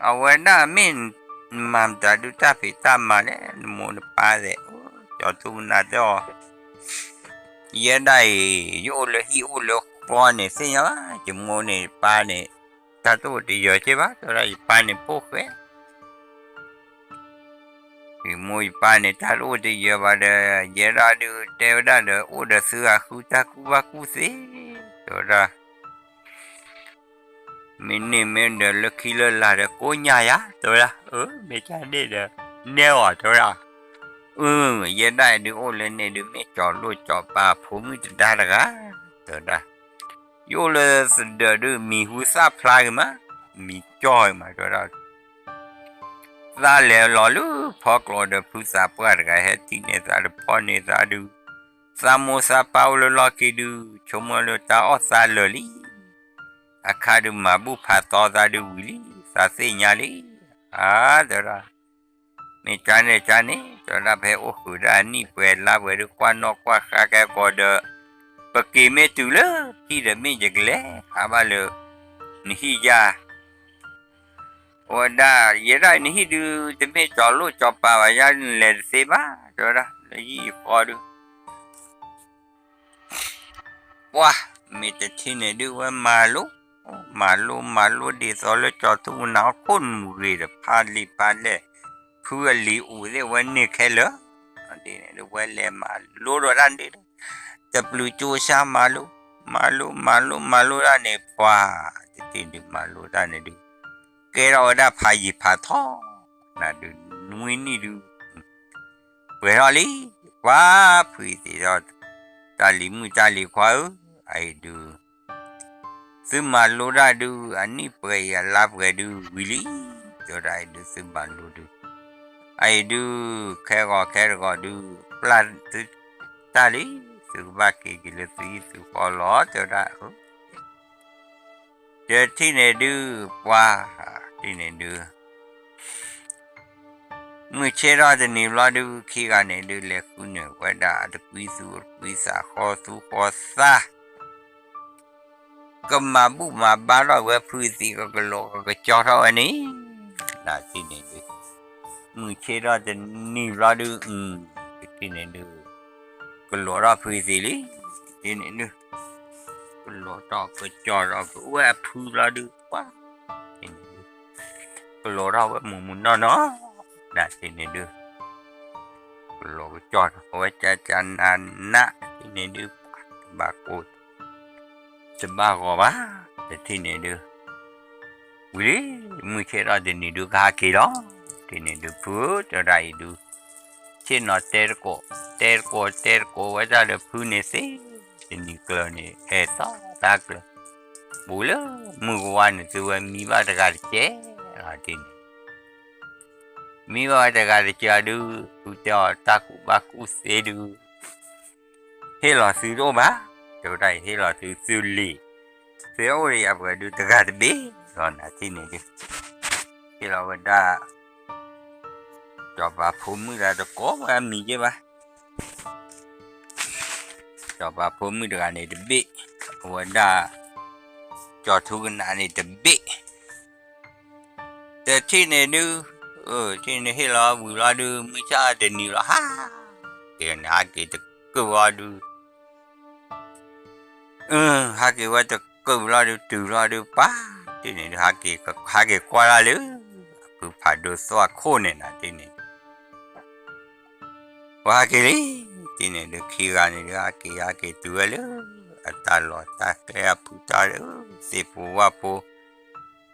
အဝဲဒၣ်မ့ၢ် နမၤမတၤဒုးတၢ်ဖံးတၢ်မၤလဲၣ် နမိၢ်နပၢ်သဲး, ကၠီၤထူကနၣ်တဲအီၤ, ယဲဒၣ်အံၤ ယအိၣ်လၢဟံၣ်အိၣ်လၢဃီန့ၣ် သ့ၣ်ညါဘၣ်, ယမိၢ်န့ၣ်ယပၢ်န့ၣ် တၢ်တအိၣ်တယၢၤက့ဘၣ်, တဲဝဲဒၣ် ယပၢ်န့ၣ်ဖိၣ်ဃဲ ယမိၢ်ယပၢ်န့ၣ် တၢ်တအိၣ်တယၢၤဘၣ်ဒီး ယဲဒၣ်ဒုးတဲဝဲဒၣ်ဒီး အိၣ်ဒီးသုဂၤဃုတၢ်ကူၣ်ဘၣ်ကူၣ်သ့, တဲဝဲဒၣ်, မ့ၢ်န့ၢ်မ့ၢ်ဒီးလၢခံလၢလာ်ဒီးကိးညါယၤ, တဲဝဲဒၣ်, အၢ မ့ၢ်ကန့ၣ်ဒီး နဲအီၤ တဲဝဲဒၣ်, အၢ ယဲဒၣ်အံၤဒုးအိၣ်လၢန့ၣ်ဒုး မ့ၢ်ကၠီၤလိၣ်ကၠီၤပၤဖိမုၣ်တဒါတဂၤ, တဲဝဲဒၣ်, ယအိၣ်လၢသဒၢးဒုး မံၤဟူသၣ်ဖျါဂ့ၤမး, မံၤကၠီဂ့ၤမး တဲဝဲဒၣ် သးလဲၤလီၤလၢဖီကျိးဒီး ဖုသးပှၢ်တဂၤ ဟဲထံၣ်န့ၢ်သးဒီးဖီၣ်န့ၢ်သးဒုး, သးမိၢ်သးပၢ်အိၣ်လၢလီၢ်ခံဒုး ဆိကမိၣ်လၢတၢ်အီၣ်သးလၢာ်လံ, အခါဒုးမၤဘူၣ်ဖးသီသးဒုးဝံၤလံ, သးသ့ၣ်ညါလံ, အါ တဲဝဲဒၣ်, မ့ၢ်ကန့ၣ်ကန့ၣ် တဲဝဲဒၣ် ဖဲအိၣ်ဃုာ်ဒၣ်အနံၣ်ပှဲၤလါပှဲၤဒုး ကွၢ်နီၣ်ကွၢ်ဃါကဲကီးဒီး ပက့ၤမ့ၢ်တုၤလၢဟံၣ်ဒီး မ့ၢ်ယကလဲၤဟးဘၣ်လၢ နဟံၣ်ယၤ အဝဲဒၣ် ယဲဒၣ်နဟံၣ်ဒုး တမ့ၢ်ကၠီၤလိၣ်ကၠီၤပၤဘၣ် ယၤနလဲၤတသ့ဘၣ် တဲဝဲဒၣ် လၢယဟံၣ်ယဃီဒုး ပှၤ မ့ၢ်တထံၣ်န့ၣ်ဒုး ဝဲမၤလိ မၤလိ မၤလိဒ်သိးလၢကၠီၤထူကနၣ်အီၣ်ခိၣ်နူာ်ဂ့ၤဒီး ဖးလံာ်ဖးလဲၢ် ဖုအလံာ်အိၣ်သ့ၣ်ဝဲန့ၣ်ခဲလၢာ် ဒ်န့ၣ်ဒုး ဝဲလဲၤမၤလိဒီးတၢ်န့ၣ်ဒုး တပျုၤကၠိဆါမၤလိ မၤလိ မၤလိ မၤလိတၢ်န့ၣ် ပှၤ တထံၣ်န့ၣ်ဒုး မၤလိတၢ်န့ၣ်ဒုး ကဲထီၣ်ဝဲဒၣ်ဖးယံာ်ဖးထီ နၤဒုး နွံနံၣ်ဒုး ပှဲၤထီၣ်လံ ပှၤဖုအံၤသ့ၣ်ဒီး တၢ်လံၤမုၣ်တၢ်လံၤခွါဧၢ, အအံၤဒုး သုမၤလိတၢ်ဒုး အနံၣ်ပှဲၤအံၤအလါပှဲၤဒုးဝံၤလံ, တဲဝဲဒၣ်အံၤဒုးသုမၤလိဒုး, အအံၤဒုး ခဲဂီၤခဲတဂီၤဒုး ပျၢ်သုတၢ်လံ, သုကဘၣ်က့ၤက့ၤလၢသုဟံၣ်သုဃီလီၤ တဲဝဲဒၣ် တထံၣ်န့ၣ်ဒုး ပှၤ တထံၣ်န့ၣ်ဒုး မုၢ်ဆ့ၣ်ထီၣ်တနံၤဘျီဒုး ခံဂၤန့ၣ်ဒုး လဲၤဃုန့ၢ်ဝဲဒၣ်တကွံသူတကွံသး ဃီသူဃီသး ကမၤဘူၣ်မၤဘါထီၣ်ဝဲဖုသံး ကကလိာ်ကကစီထီၣ်ဝဲန့ၣ် နၤတထံၣ်န့ၣ်ဒုး မုၢ်ဆ့ၣ်ထီၣ်တနံၤဘျီဒုး တထံၣ်န့ၣ်ဒုး ကလိာ်ထီၣ်ဖုသံးလံ တထံၣ်န့ၣ်ဒုး ကလိာ်ထီၣ်ကစီထီၣ်ကဝဲအဖုဘျီဒုး ပှၤ ကလိာ်ထီၣ်ဝဲမုၢ်မုၢ်နီၢ်နီၢ် နၤတထံၣ်န့ၣ်ဒုး ကလိာ်ကစီထီၣ်ဝဲကကနးနး တထံၣ်န့ၣ်ဒုး တဘၣ်ကိၢ် တဘၣ်ဂီၤဘၣ် တထံၣ်န့ၣ်ဒုး ဝံၤလံ မုၢ်ဆ့ၣ်ထီၣ်တနံၤဒုး ကဟဲက့ၤလီၤ တထံၣ်န့ၣ်ဒုး ဖုဧၢ တဲဝဲဒၣ်အံၤဒုး ဆ့ၣ်နီၤတဲသကိး တဲသကိး တဲသကိးဝဲဒၣ်ဒီးဖုန့ၣ်သ့ တနံၤကျၢၤန့ၣ် ဟဲသီတၢ်ကျၢၤ ဘူးလၢမုၢ်ကဝါန့ၣ် သုဝဲမံဘၣ်တဂၤတကဲလီၤ တထံၣ်န့ၣ် မံဘၣ်ဝဲတဂၤတကဲဒုး ဖုတဲအီၤတၢ်ကူၣ်ဘၣ်ကူၣ်သ့ဒုး ဟ့ၣ်လီၤသုတအိၣ်ဘၣ် တဲဝဲဒၣ်အံၤ ဟ့ၣ်လီၤသုသုလံာ် သ့ၣ်အိၣ်ဒီးယၤပှဲၤဒုးတဂၤတဘ့ၣ်လီၤနၤ ထံၣ်န့ၣ်ဒုး, ဟ့ၣ်လီၤဝဲဒၣ် စီၤပၤဖိမုၣ်တဂၤတကိးဝဲအမံၤက့ဘၣ်, စီၤပၤဖိမုၣ်တဂၤန့ၣ်တဘ့ၣ်, အဝဲဒၣ် ကၠီၤထူကနးန့ၣ်တဘ့ၣ် တထံၣ်န့ၣ်ဒုး, ထံၣ်န့ၣ်ဟ့ၣ်လီၤဝံၤလီၤဒုး မုၢ်ဆါတနံၤလီၤ ဟးက့ၤန့ၣ် ဟးက့ၤတကုာ်ဝဲဒုး, ဟးက့ၤဝဲတကုာ်ဝံၤလီၤဒုး တုၤလီၤဒုး ပှၤထံၣ်န့ၣ်ဒုး ဟးက့ၤကွၢ်ဒၣ်လၢ အဖုဖးဒိၣ်သွၣ်ခိၣ်န့ၣ်နၤ ထံၣ်န့ၣ် ပှၤဟးက့ၤလံ, ထံၣ်န့ၣ်ဒုး ခံဂၤန့ၣ်ဒုး ဟးက့ၤ ဟးက့ၤတုၤဝဲလၢ အတၢ်လီၢ်တၢ်ကျဲအဖုတၢ်လၢ သ့ၣ်ဖိဝၣ်ဖိ ယိး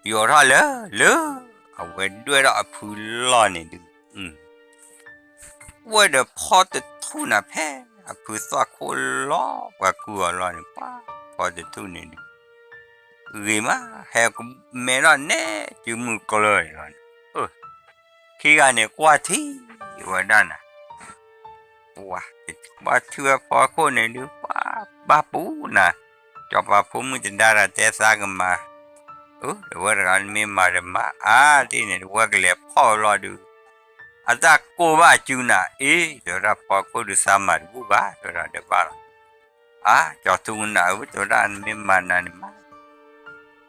ထီၣ်လၢ လၢ အဝဲဒွဲၣ်ထီၣ်အဖုလီၢ်န့ၣ်ဒုး, ဝဲဒီးဖီတထူၣ်နၤဖဲ အဖုသွၣ်ခိၣ်လီၤ ပှၤကူၣ်အီၤလီၢ်န့ၣ် ပှၤဖီတထူၣ်န့ၣ်ဒုး ဂ့ၤမး ဟဲမဲထီၣ်နဲၣ်စုမုၢ်ကျၢၤန့ၣ်လီၤန့ၣ်, ခံဂၤန့ၣ်ကွၢ်ထံဝဲဒၣ်နၤ, ပှၤထုအဖီခိၣ်န့ၣ်ဒုး ပှၤဘၣ်ပူၤနၤ, စီၤပၤဖိမုၣ်တဒါဒီးတဲသးကမၤ, အဝဲတဂၤမ့ၢ်မၤတမၤ အါ ထံၣ်န့ၣ် တဝဲကလဲၤဖီၣ်ဝဲလီၤဒုး, အတၢ်ကိၢ်ဘၣ်စုနၤ အ့ တဲဝဲဒၣ်ဖီခိၣ်ဒုးသးမၤတဘူၣ်ဘၣ် တဲဝဲဒၣ်ဒီးဘၣ်လီၤ, အါ ကၠီၤထူကနးဧၢ တဲဝဲဒၣ်နမ့ၢ်မၤနၤန့ၣ်မၤ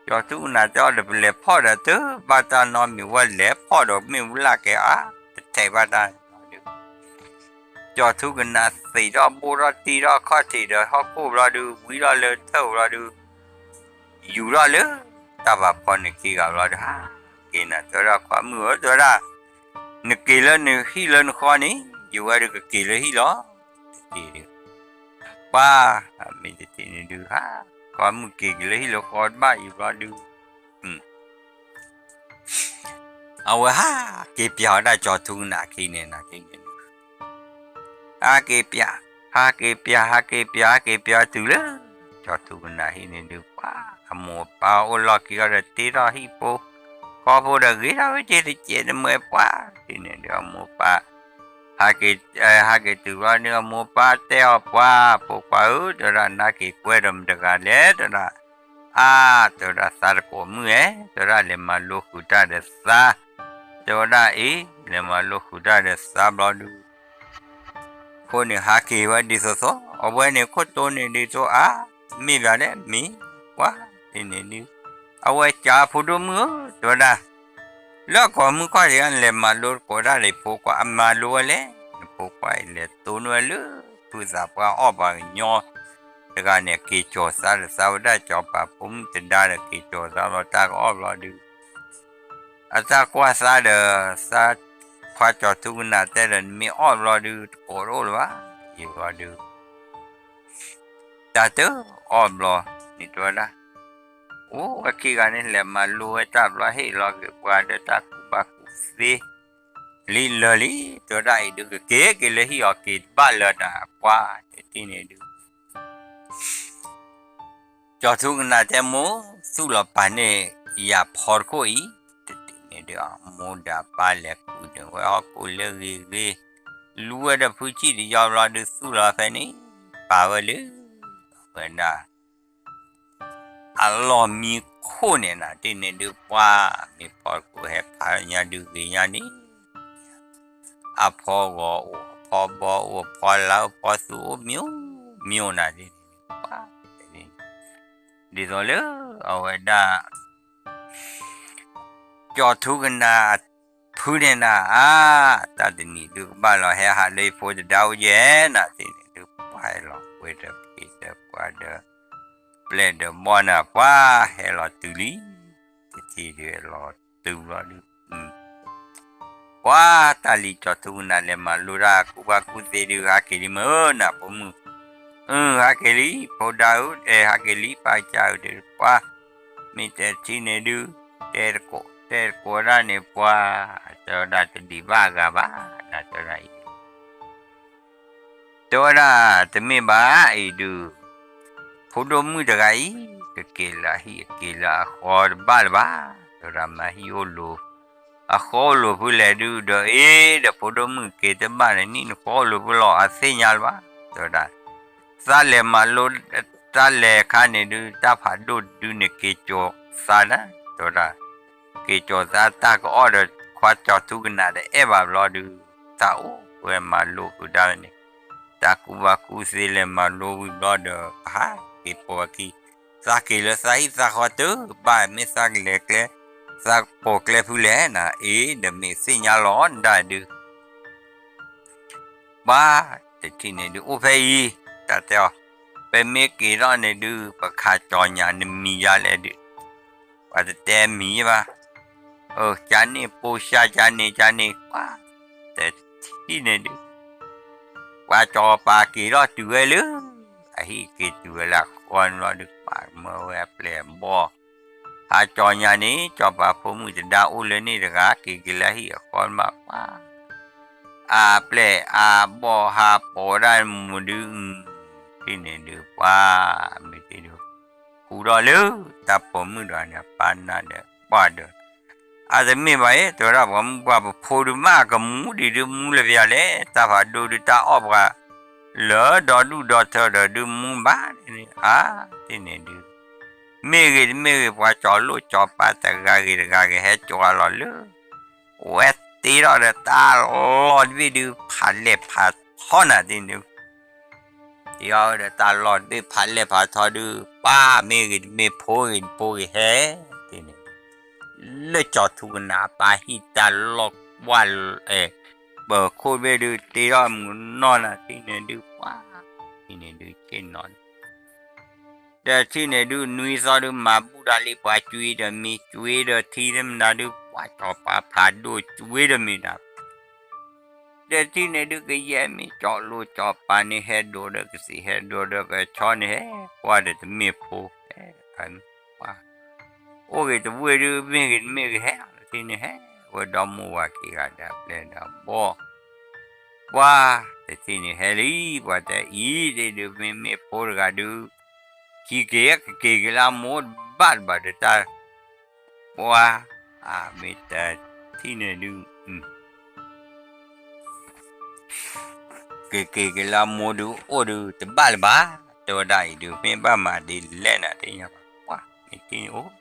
ကၠီၤထူကနးတဲအီၤဒီး ပလဲၤဖီၣ်ဒီးတဘၣ်တၢ်နီတမံၤ ဝဲလဲၤဖီၣ်ဒီးမ့ၣ်အူလၢ်ကဲအါ တထဲးဘၣ်တၢ်န့ၣ်လီၤဒုး, ကၠီၤထူကနးသံးထီၣ်ဘိထီၣ်တံထီၣ်ခီၣ်ထံးဒီးဟီၣ်ခိၣ်ဘျီဒုး ဝံထီၣ်လၢထၢၣ်ဘျီဒုး ယူၤထီၣ်လၢ တၢ်ပာ်ဖီန့ၣ်ခံဂၤဘျီဒုး ဟးက့ၤနၤ တဲဝဲဒၣ်ခွါမုၣ်ဧၢ တဲဝဲဒၣ် နက့ၤလၢနဟံၣ်လၢနဃီန့ၣ် ယဝဲဒုးကက့ၤလၢဟံၣ်လီၤ, တထံၣ်ဒုး ပှၤ မ့ၢ်တထံၣ်န့ၣ်ဒုး ဟး ခွါမုၣ်က့ၤက့ၤလၢဟံၣ်လၢဃီတဘၣ်အံၤဘျီဒုး အဝဲဟးက့ၤပျးဝဲဒၣ်ကၠီၤထူကနးခံန့ၣ်နၤ ထံၣ်န့ၣ်ဒုး ဟးက့ၤပျး ဟးက့ၤပျး ဟးက့ၤပျး ဟးက့ၤပျးတုၤလၢ ကၠီၤထူကနးဟံၣ်န့ၣ်ဒုး ပှၤအမိၢ်အပၢ်အိၣ်လီၢ်ခံအီၤဒီးတ့ထီၣ်ဟံၣ်ဖိ ဃီဖိဒီးဂ့ၤထီၣ်ဝဲက့ၤတစဲးတမှဲပှၤ ထံၣ်န့ၣ်ဒုး အမိၢ်အပၢ် ဟးက့ၤ ဟးက့ၤတုၤဘျီဒုး အမိၢ်အပၢ်တဲအီၤပှၤ ဖိခွါဧၢ တဲဝဲဒၣ် နဟးက့ၤကွဲဒီးမတဂၤလဲၣ် တဲဝဲဒၣ် အါ တဲဝဲဒၣ်သးတကိးမုၣ်ဧၢ တဲဝဲဒၣ်လဲၤမၤလိဃုာ်တၢ်ဒီးသး တဲဝဲဒၣ်အံၤ လဲၤမၤလိဃုာ်တၢ်ဒီးသးဘျီဒုး အဃိန့ၣ်ဟးက့ၤဝဲဒ်သိးသိး အဝဲန့ၣ်ခိၣ်တိန့ၣ်ဒ်သိးအါ မ့ၢ်ဘၣ်လဲၣ်မ့ၢ် ပှၤ ထံၣ်န့ၣ်ဒုး အဝဲကးဖိဒိၣ်မုၣ်ဧၢ တဲဝဲဒၣ် လၢကိးမုၢ်ခီၣ်ထံး လဲၤမၤလိတကိးဒၣ်လၢဖိခွါ အမၤလိဝဲလဲၣ် နဖိခွါအံၤလဲၤတိၢ်န့ၢ်ဝဲလၢ ဖုသးပှၢ်အီၣ်ပှၤကညီ တဂၤန့ၣ် က့ၤကၠီၤသးဒီးသးဝဲဒၣ် စီၤပၤဖိမုၣ်တဒါဒီး က့ၤကၠီၤသးဘျီ တၢ်ကအီၣ်ဘျီဒုး အတၢ်ကွၢ်သးဒီး သးခွါကၠီၤထူကနးတဲဒီး နမ့ၢ်အီၣ်ဘျီဒုး တကိးတအိၣ်လၢၤဘၣ် ယံာ်ဘျီဒုး တၢ်တအီၣ်ဘျီန့ၣ်တဲဝဲဒၣ် အိၣ်ဝဲခံဂၤန့ၣ် လဲၤမၤလိဝဲတၢ်ဘျီ ဟ့ၣ်လီၤက့ၤပှၤဒီးတၢ်ကူၣ်ဘၣ်ကူၣ်သ့ လံလၢာ်လံ တဲဝဲဒၣ်အံၤဒုး ကက့ၤက့ၤလၢဟံၣ်အီၤက့ၤတဘၣ်လၢၤနၤ ပှၤ တထံၣ်န့ၣ်ဒုး ကၠီၤထူကနးတဲမိၢ် သူၣ်လီၤပာ်န့ၢ်ယၤဖီတခိၣ်အံၤ တထံၣ်န့ၣ်ဒုး အမိၢ်ဒီးအပၢ်လဲၤကူၣ်န့ၢ်ဝဲဟီၣ်ခိၣ်လၢဂ့ၤဂ့ၤ လူဝဲဒီးဖုဆံၣ်တယီဘျီဒုး သူၣ်လီၤဖဲန့ၣ် ပာ်ဝဲလၢ အဝဲဒၣ် အလီၢ်မံခိၣ်န့ၣ်နၤ တထံၣ်န့ၣ်ဒုး ပှၤ မ့ၢ်ဖီတခိၣ်ဟဲဖးညါဒုးဂ့ၤညါန့ၣ် အဖီဂီၤအိၣ် အဖီဘီအိၣ် အဖီလာ်အိၣ် ဖီသူအိၣ် မျိုးမျိုးနၤ တထံၣ်န့ၣ်ဒုး ပှၤ ဒ်သိးလၢ အဝဲဒၣ် ကၠီၤထူကနးအဖုန့ၣ်နၤ အါ တၢ်တနံၤဒုးကဘၣ်လီၤ ဟဲဟးလၢယဖိတဒါအိၣ်ယဲၢ်နၤ တထံၣ်န့ၣ်ဒုး ပှၤဟဲလီၤဝဲဒီးဖံးဒီးပှၤဒီး ပျဲၢ်ဒီးဘီနၤ ပှၤဟဲလီၤတုၤလံ တထံၣ်ဒုးလီၤတုၤဘျီဒုး ပှၤတၢ်လံၤကၠီၤထူကနးလဲၤမၤလိတၢ်ကူၣ်ဘၣ်ကူၣ်သ့ဒုး ဟးက့ၤလံမ့ၢ်ဧၢ နဖိမုၣ် အၢ ဟးက့ၤလံ ဖိဒါဧၢ အဲ ဟးက့ၤလံ ပၢ်ကစၢ်ဧၢ တဲပှၤ မ့ၢ်တဲထံၣ်န့ၣ်ဒုး တဲတကိး တဲတကိးဒၣ်န့ၣ် ပှၤ တဲဝဲဒၣ်တဒံးဘၣ်အဂၤဘၣ် နတဲဒၣ်အံၤ တဲဝဲဒၣ် တမ့ၢ်ဘၣ်အံၤဒုး ဖိဒိၣ်မုၣ်တဂၤအံၤ ကက့ၤလၢအဟံၣ် က့ၤလၢအဃီတဘၣ်လၢၤဘၣ် တဲဝဲဒၣ် မ့ၢ်ဟံၣ်အိၣ်လိၤ အဃီအိၣ်လိၤဖုလဲၣ်ဒုး ဒီးအ့ ဒီးဖိဒိၣ်မုၣ်က့ၤတဘၣ်န့ၣ် နံၣ်နဃီအိၣ်လိၤဖုလီၤ အသ့ၣ်ညါလၢၤဘၣ် တဲဝဲဒၣ် သးလဲၤမၤလိ တၢ်လဲၤခါန့ၣ်ဒုး တၢ်ဖးဒိၣ်တဒုန့ၣ် က့ၤကၠီၤသးနၤ တဲဝဲဒၣ်, က့ၤကၠီၤသးတၢ်ကအီၣ်ဒီး ခွါကၠီၤထူကနၣ်တအဲၣ်ဘၣ်ဘျီဒုး, သးအိၣ်ဝဲမၤလိဃုာ်ဒၣ်ဝဲန့ၣ်, တၢ်ကူၣ်ဘၣ်ကူၣ်သ့လဲၤမၤလိဝံၤဘျီဒီး ပဟးက့ၤပိာ်ဝဲခံ, သးက့ၤလၢသးဟံၣ်သးဃီတဘၣ် မ့ၢ်သးကလဲၤကျဲ သးပိာ်ကျဲဖုလဲၣ်နၤ, အ့ ဒီးမ့ၢ်သ့ၣ်ညါလီၤနဒၣ်ဒုး ပှၤတထံၣ်န့ၣ်ဒုး အိၣ်ဖဲအံၤ, တၢ်တဲအီၤ, ပမ့ၢ်က့ၤထီၣ်န့ၣ်ဒုး ပခးကၠီၤညါနမံၤယါလဲၣ်ဒုး, ပှၤတတဲမံၤဘၣ်, အၢ ကန့ၣ်ပိၢ်ရှါ ကန့ၣ် ကန့ၣ် ပှၤ တထံၣ်န့ၣ်ဒုး ပှၤစီၤပၤက့ၤထီၣ်တုၤဝဲလၢ အဟံၣ်က့ၤတုၤဝဲလၢအဃီန့ၣ်လီၤဒုး ပှၤမၢဝဲအပျဲၢ်အဘီၣ်, ဟးကၠီၤညါန့ၣ် စီၤပၤဖိမုၣ်တဒါအိၣ်လၢန့ၣ်တဂၤ က့ၤက့ၤလၢဟံၣ်အဃီမး ပှၤ အပျဲၢ်အဘီၣ်ဟးပိာ်ဝဲဒၣ်မူဒုး, ထံၣ်န့ၣ်ဒုး ပှၤ မ့ၢ်တ့ၢ်ဒုး ဃူဒီးလၢ တၢ်ပိာ်မုၣ်ဒီးန့ၣ် ပၢ်နါဒီးပှၢ်ဒီး အတမ့ၢ်ဘၣ်အံၤ တဲဝဲဒၣ် ပှၤမုၣ်ပှၢ်ပဖိဒုး မ့ၢ်ကမူဒံးဒုးမူလၢပယီၤလဲၣ်, တၢ်ဖးဒိၣ်ဒုး တၢ်အီၣ်ပှၤ လၢဒီဒူၣ်ဒီထၢဒီးဒုးမူဘၣ်န့ၣ် အါ ထံၣ်န့ၣ်ဒုး မ့ၢ်ဂ့ၤတမ့ၢ်ဂ့ၤ ပှၤစီၤလိၣ်စီၤပၤတဂၤဂ့ၤတဂၤဂ့ၤ ဟဲကၠီၤလီၤလၢ ဝဲတ့ထီၣ်ဒီးတၢ်လီၢ်တဘ့ၣ်ဒုး ဖးလဲၢ်ဖးထီနၤ ထံၣ်န့ၣ်ဒုး တ့ထီၣ်ဒီးတၢ်လီၢ်တဘ့ၣ်ဖးလဲၢ်ဖးထီဒုး ပၢ်မ့ၢ်ဂ့ၤတမ့ၢ် ဖိဂ့ၤတဖိဂ့ၤဟဲ ထံၣ်န့ၣ်ဒုး လၢကၠီၤထူကနၣ်အပၢ်ဟံၣ်တၢ်လီၢ်ကွၢ် ပၢၤခိၣ်တဘ့ၣ်ဒုး တ့ထီၣ်မုာ်နီၢ်နၤ ထံၣ်န့ၣ်ဒုး ပှၤ ထံၣ်န့ၣ်ဒုး ဆ့ၣ်နီၤ ဒီးထံၣ်န့ၣ်ဒုး နွံသီဒုး မၤဘူၣ်တၢ်လံ ပှၤကွံဒီးမ့ၤ ကွံဒီးထံသ့ၣ်မတၤဒုး ပှၤစီၤပၤဖးဒိၣ်ကွံဒီးမ့ၤနၤ ဒီးထံၣ်န့ၣ်ဒုး ကယဲၢ်မ့ၢ်ကၠီၤလိာ်ကၠီၤပၤန့ၣ် ဟဲဒိးဒီးကသံၣ် ဟဲဒိးဒီးကဆီန့ၣ် ဟဲကွၢ်ဒီးတမ့ၢ်ဖိ ဟဲ ပှၤ အိၣ်ဂ့ၤတဝ့ၢ်ဒုး မ့ၢ်ဂ့ၤတမ့ၢ်ဂ့ၤ ဟဲလီၤထံၣ်န့ၣ် ဟဲဝဲဒီမိၢ်ဝၤခံဂၤဒီးအပျဲၢ်ဒီးအဘီၣ် ပှၤ တထံၣ်န့ၣ်ဟဲလံ ပှၤတဲအံၤ ဒ်ဒုး မ့မ့ၢ်ဖိတဂၤဒုး ခံက့ၤ ကက့ၤက့ၤလၢအမိၢ်တဘၣ်တဘၣ်ဒီးတၢ် ပှၤ အမ့ၢ်တထံၣ်န့ၣ်ဒုး က့ၤက့ၤက့ၤလၢအမိၢ်ဒုး အိၣ်ဒုးတဘၣ်လၢၤဘၣ် တဲဝဲဒၣ်အံၤဒုး မ့ၢ်ဘၣ်မၤဒ်လဲၣ်နၤ သ့ၣ်ညါဘၣ် ပှၤ မ့ၢ်ထံၣ်န့ၣ်အိၣ်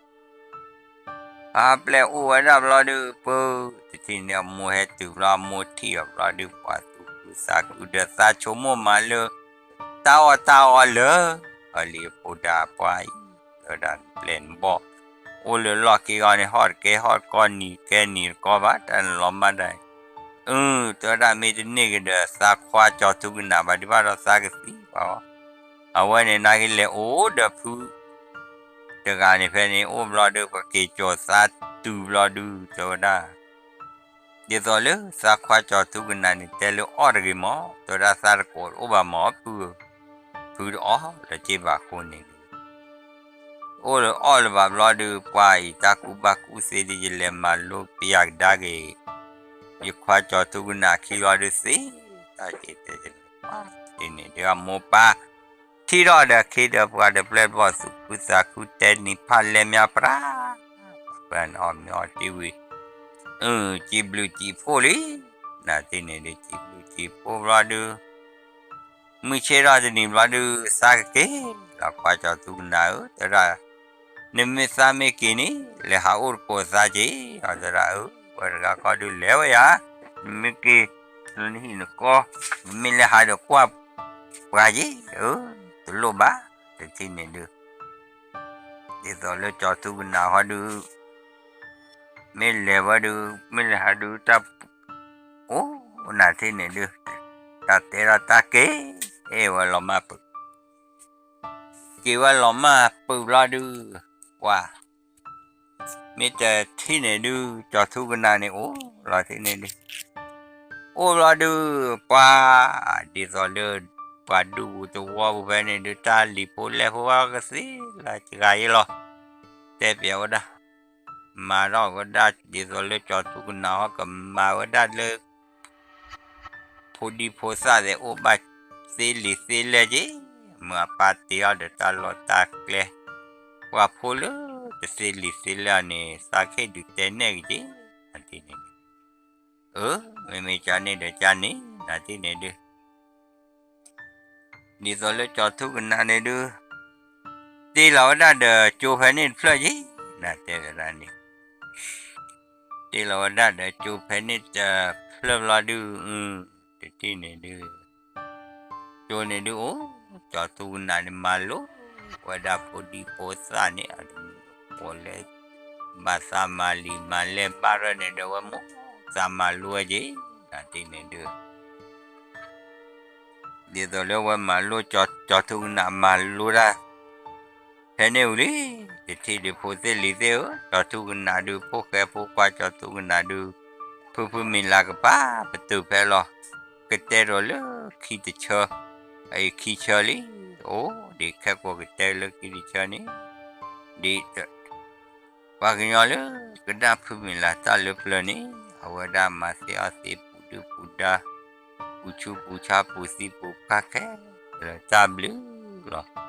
အပျဲၢ်အိၣ်ဝဲဒၣ်ဘျီဒုး ပၢၤ တထံၣ်န့ၣ် အမိၢ်ဟဲတုၤဘျီ အမိၢ်ထံၣ်အီၤဘျီဒုး ပှၤသူၣ်ခုသးခုဒီးသးဆိကမိၣ်မးလၢ တၢ်အီၣ်တၢ်အီလၢ အလံၤအဖိဒါအပှၤအံၤ တဲဝဲဒၣ် ပျဲၢ်နဘီၣ် အိၣ်လၢလီၢ်ခံဂီၤန့ၣ် ဟီၣ်တကဲဟီၣ်တကီ နံၤတကဲနံၤတကီဘၣ် တၢ်နလီၤမၢ်တၢ် အၢ တဲဝဲဒၣ် မ့ၢ်တန့ၢ်က့ၤဒီး သးခွါကၠီၤထူကနၣ်ဘၣ်ဒံးဘၣ်ဒီး သးကသံဘၣ်အီၤ အဝဲန့ၣ် နာ်က့လဲၤအိၣ်ဒီးဖု တဂၤန့ၣ် ဖဲန့ၣ်အိၣ်ဘျီဒုး ပက့ၤကၠီၤသးတုၤဘျီဒုး တဲဝဲဒၣ် ဒ်သိးလၢသးခွါကၠီၤထူကနၣ်န့ၣ် တဲလၢအီၣ်တဂ့ၤမး တဲဝဲဒၣ် သးတကိးတအိၣ်ဘၣ်မး ဖုဧၢ ဖုတအီၣ်လၢၤက့ဘၣ်အဃိန့ၣ် အိၣ်လၢအီၣ်လၢၤဘၣ်ဘျီဒုး ပှၤအံၤ တၢ်ကူၣ်ဘၣ်ကူၣ်သ့ဒ် ယလဲၤမၤလိပယၤကဒါက့ၤ ယခွါကၠီၤထူကနၣ်ခံလီၤဒုးသ့ တၢ်က့ၤတဲ သ့န့ၣ်ဒုး အမိၢ်ပၢ် ထံၣ်ထီၣ်ဒီးခ့ဒီးပှၤတပျဲၢ်တဘီၣ် သူၣ်ခုသးခုတဲနံၤဖးလဲၢ်မးပြၢ် ပှၤန့ၣ်အီၣ်မ့ၤအီၣ်တ့ၢ်ဝံၤ အၢ စံးဘျုးစံးဖှိၣ်လံ နၤသ့န့ၣ်ဒုး စံးဘျုးစံးဖှိၣ်ဘျီဒုး မုၢ်ဆ့ၣ်ထီၣ်တနံၤဘျီဒုး သးကက့ၤလီၤ ခွါကၠီၤထူကနၣ်ဧၢ တဲဒၣ် နမ့ၢ်သးမ့ၢ်က့ၤန့ၣ် လဲၤဟးအိၣ်တကိးသးက့ၤ အတဲဒၣ် အၢ ဝဲတဂၤခီဒုးလဲၤဝဲယၤ နမ့ၢ်က့ၤ လၢနဟံၣ်နကီၢ် မ့ၢ်လဲၤဟးဒီးကွၢ်ပှၤက့ၤ အၢ တလိၣ်ဘၣ် တထံၣ်န့ၣ်ဒုး ဒ်သိးလၢကၠီၤထူကနၣ်ဟီဒုး မ့ၢ်လဲၤဝဲဒုး မ့ၢ်လဲၤဟးဒုးတၢ် အိၣ်နၤထံၣ်န့ၣ်ဒုး တၢ်တဲဒၣ်တၢ်က့ၤ အဲၣ်ဝဲလီၤမၢ်ပုး က့ၤဝဲလီၤမၢ်ပုးဘျီဒုး ပှၤ မ့ၢ်တထံၣ်န့ၣ်ဒုး ကၠီၤထူကနၣ်န့ၣ် အိၣ်လီၤထံၣ်န့ၣ်ဒုး အိၣ်ဘျီဒုး ပှၤ ဒ်သိးလၢ ပှၤဒူပူၤသဝီပူၤဖဲန့ၣ်ဒုး တၢ်လံၤဖိလဲၢ်ဖိဘၣ်ကသ့လၢတဂၤအံၤလီၤ တဲပျဲဝဲဒၣ် မၤထီၣ်ဝဲဒၣ် ဒ်သိးလၢကၠီၤထူကနၣ်ဟီ ကမၤဝဲဒၣ်လၢ ဖိဒံဖိသၣ်သ့ၣ် အိၣ်ဘၣ်သ့လံၤသ့လဲၢ်က့ၤ မ့ၢ်အပၢ်တ့အီၤဒီးတၢ်လီၢ်တၢ်ကျဲ ပှၤဖိလၢတသ့လံၤသ့လဲၢ်အီၤန့ၣ် သးကဟ့ၣ်ဒုးတဲနဲၣ်က့ၤက့ၤ နၤထံၣ်န့ၣ်ဒုး အၢ မ့မ့ၢ်ကန့ၣ်ဒီးကန့ၣ် နၤထံၣ်န့ၣ်ဒုး ဒ်သိးလၢကၠီၤထူကနၣ်န့ၣ်ဒုး တ့လီၤဝဲဒၣ်ဒီးကၠိဖဲန့ၣ်တဖျၢၣ်က့ၤ, နတဲဝဲဒၣ်န့ၣ်, တ့လီၤဝဲဒၣ်ဒီးကၠိဖဲန့ၣ်တဖျၢၣ်ဘျီဒုး, တထံၣ်န့ၣ်ဒုး ကၠိန့ၣ်ဒုးအိၣ်, ကၠီၤထူကနၣ်န့ၣ် မၤလိဝဲဒၣ်ဖိဒံဖိသၣ်န့ၣ်, အတမူဖိလဲၣ်, ဘၣ်သးမၤလံာ်မၤလဲၢ်ဘၣ်ရၢၢ်န့ၣ်ဒီး ဝဲမိၢ်သးမၤလိဝဲက့ၤ, နတဲန့ၣ်ဒုး ဒ်သိးလၢဝဲမၤလိ ကၠီၤထူကနၣ်မၤလိတၢ် ဖဲန့ၣ်ဝံၤလံ, တထံၣ်ဒုးဖိသ့ၣ်လံၤသ့ၣ်ဧၢ, ကၠီၤထူကနၣ်ဒုး ဖိၣ်ဃဲဖိခွါ ကၠီၤထူကနၣ်ဒုး ဖုဖုမံၤလၤကပၤပတုာ်ဖဲလီၤ, ကတဲထီၣ်လၢခံတဆၢ, အအံၤခံဆၢလံ, အိၣ်ဒံးခဲကိာ်ကတဲလၢခံတဆၢန့ၣ်, ဒ် ပှၤကညီလၢကနၣ်ဖုမံၤလၤတၢ်လၢပျၢၤန့ၣ်, အဝဲဒၣ်မၤသ့အီၣ်သ့ ပူၤဒုၣ်ပူၤဒါ, ပူၤဆူပူၤဆါ ပူၤသံပူၤဖးခဲလၢာ်တၢ်ဘျုးလီၤ.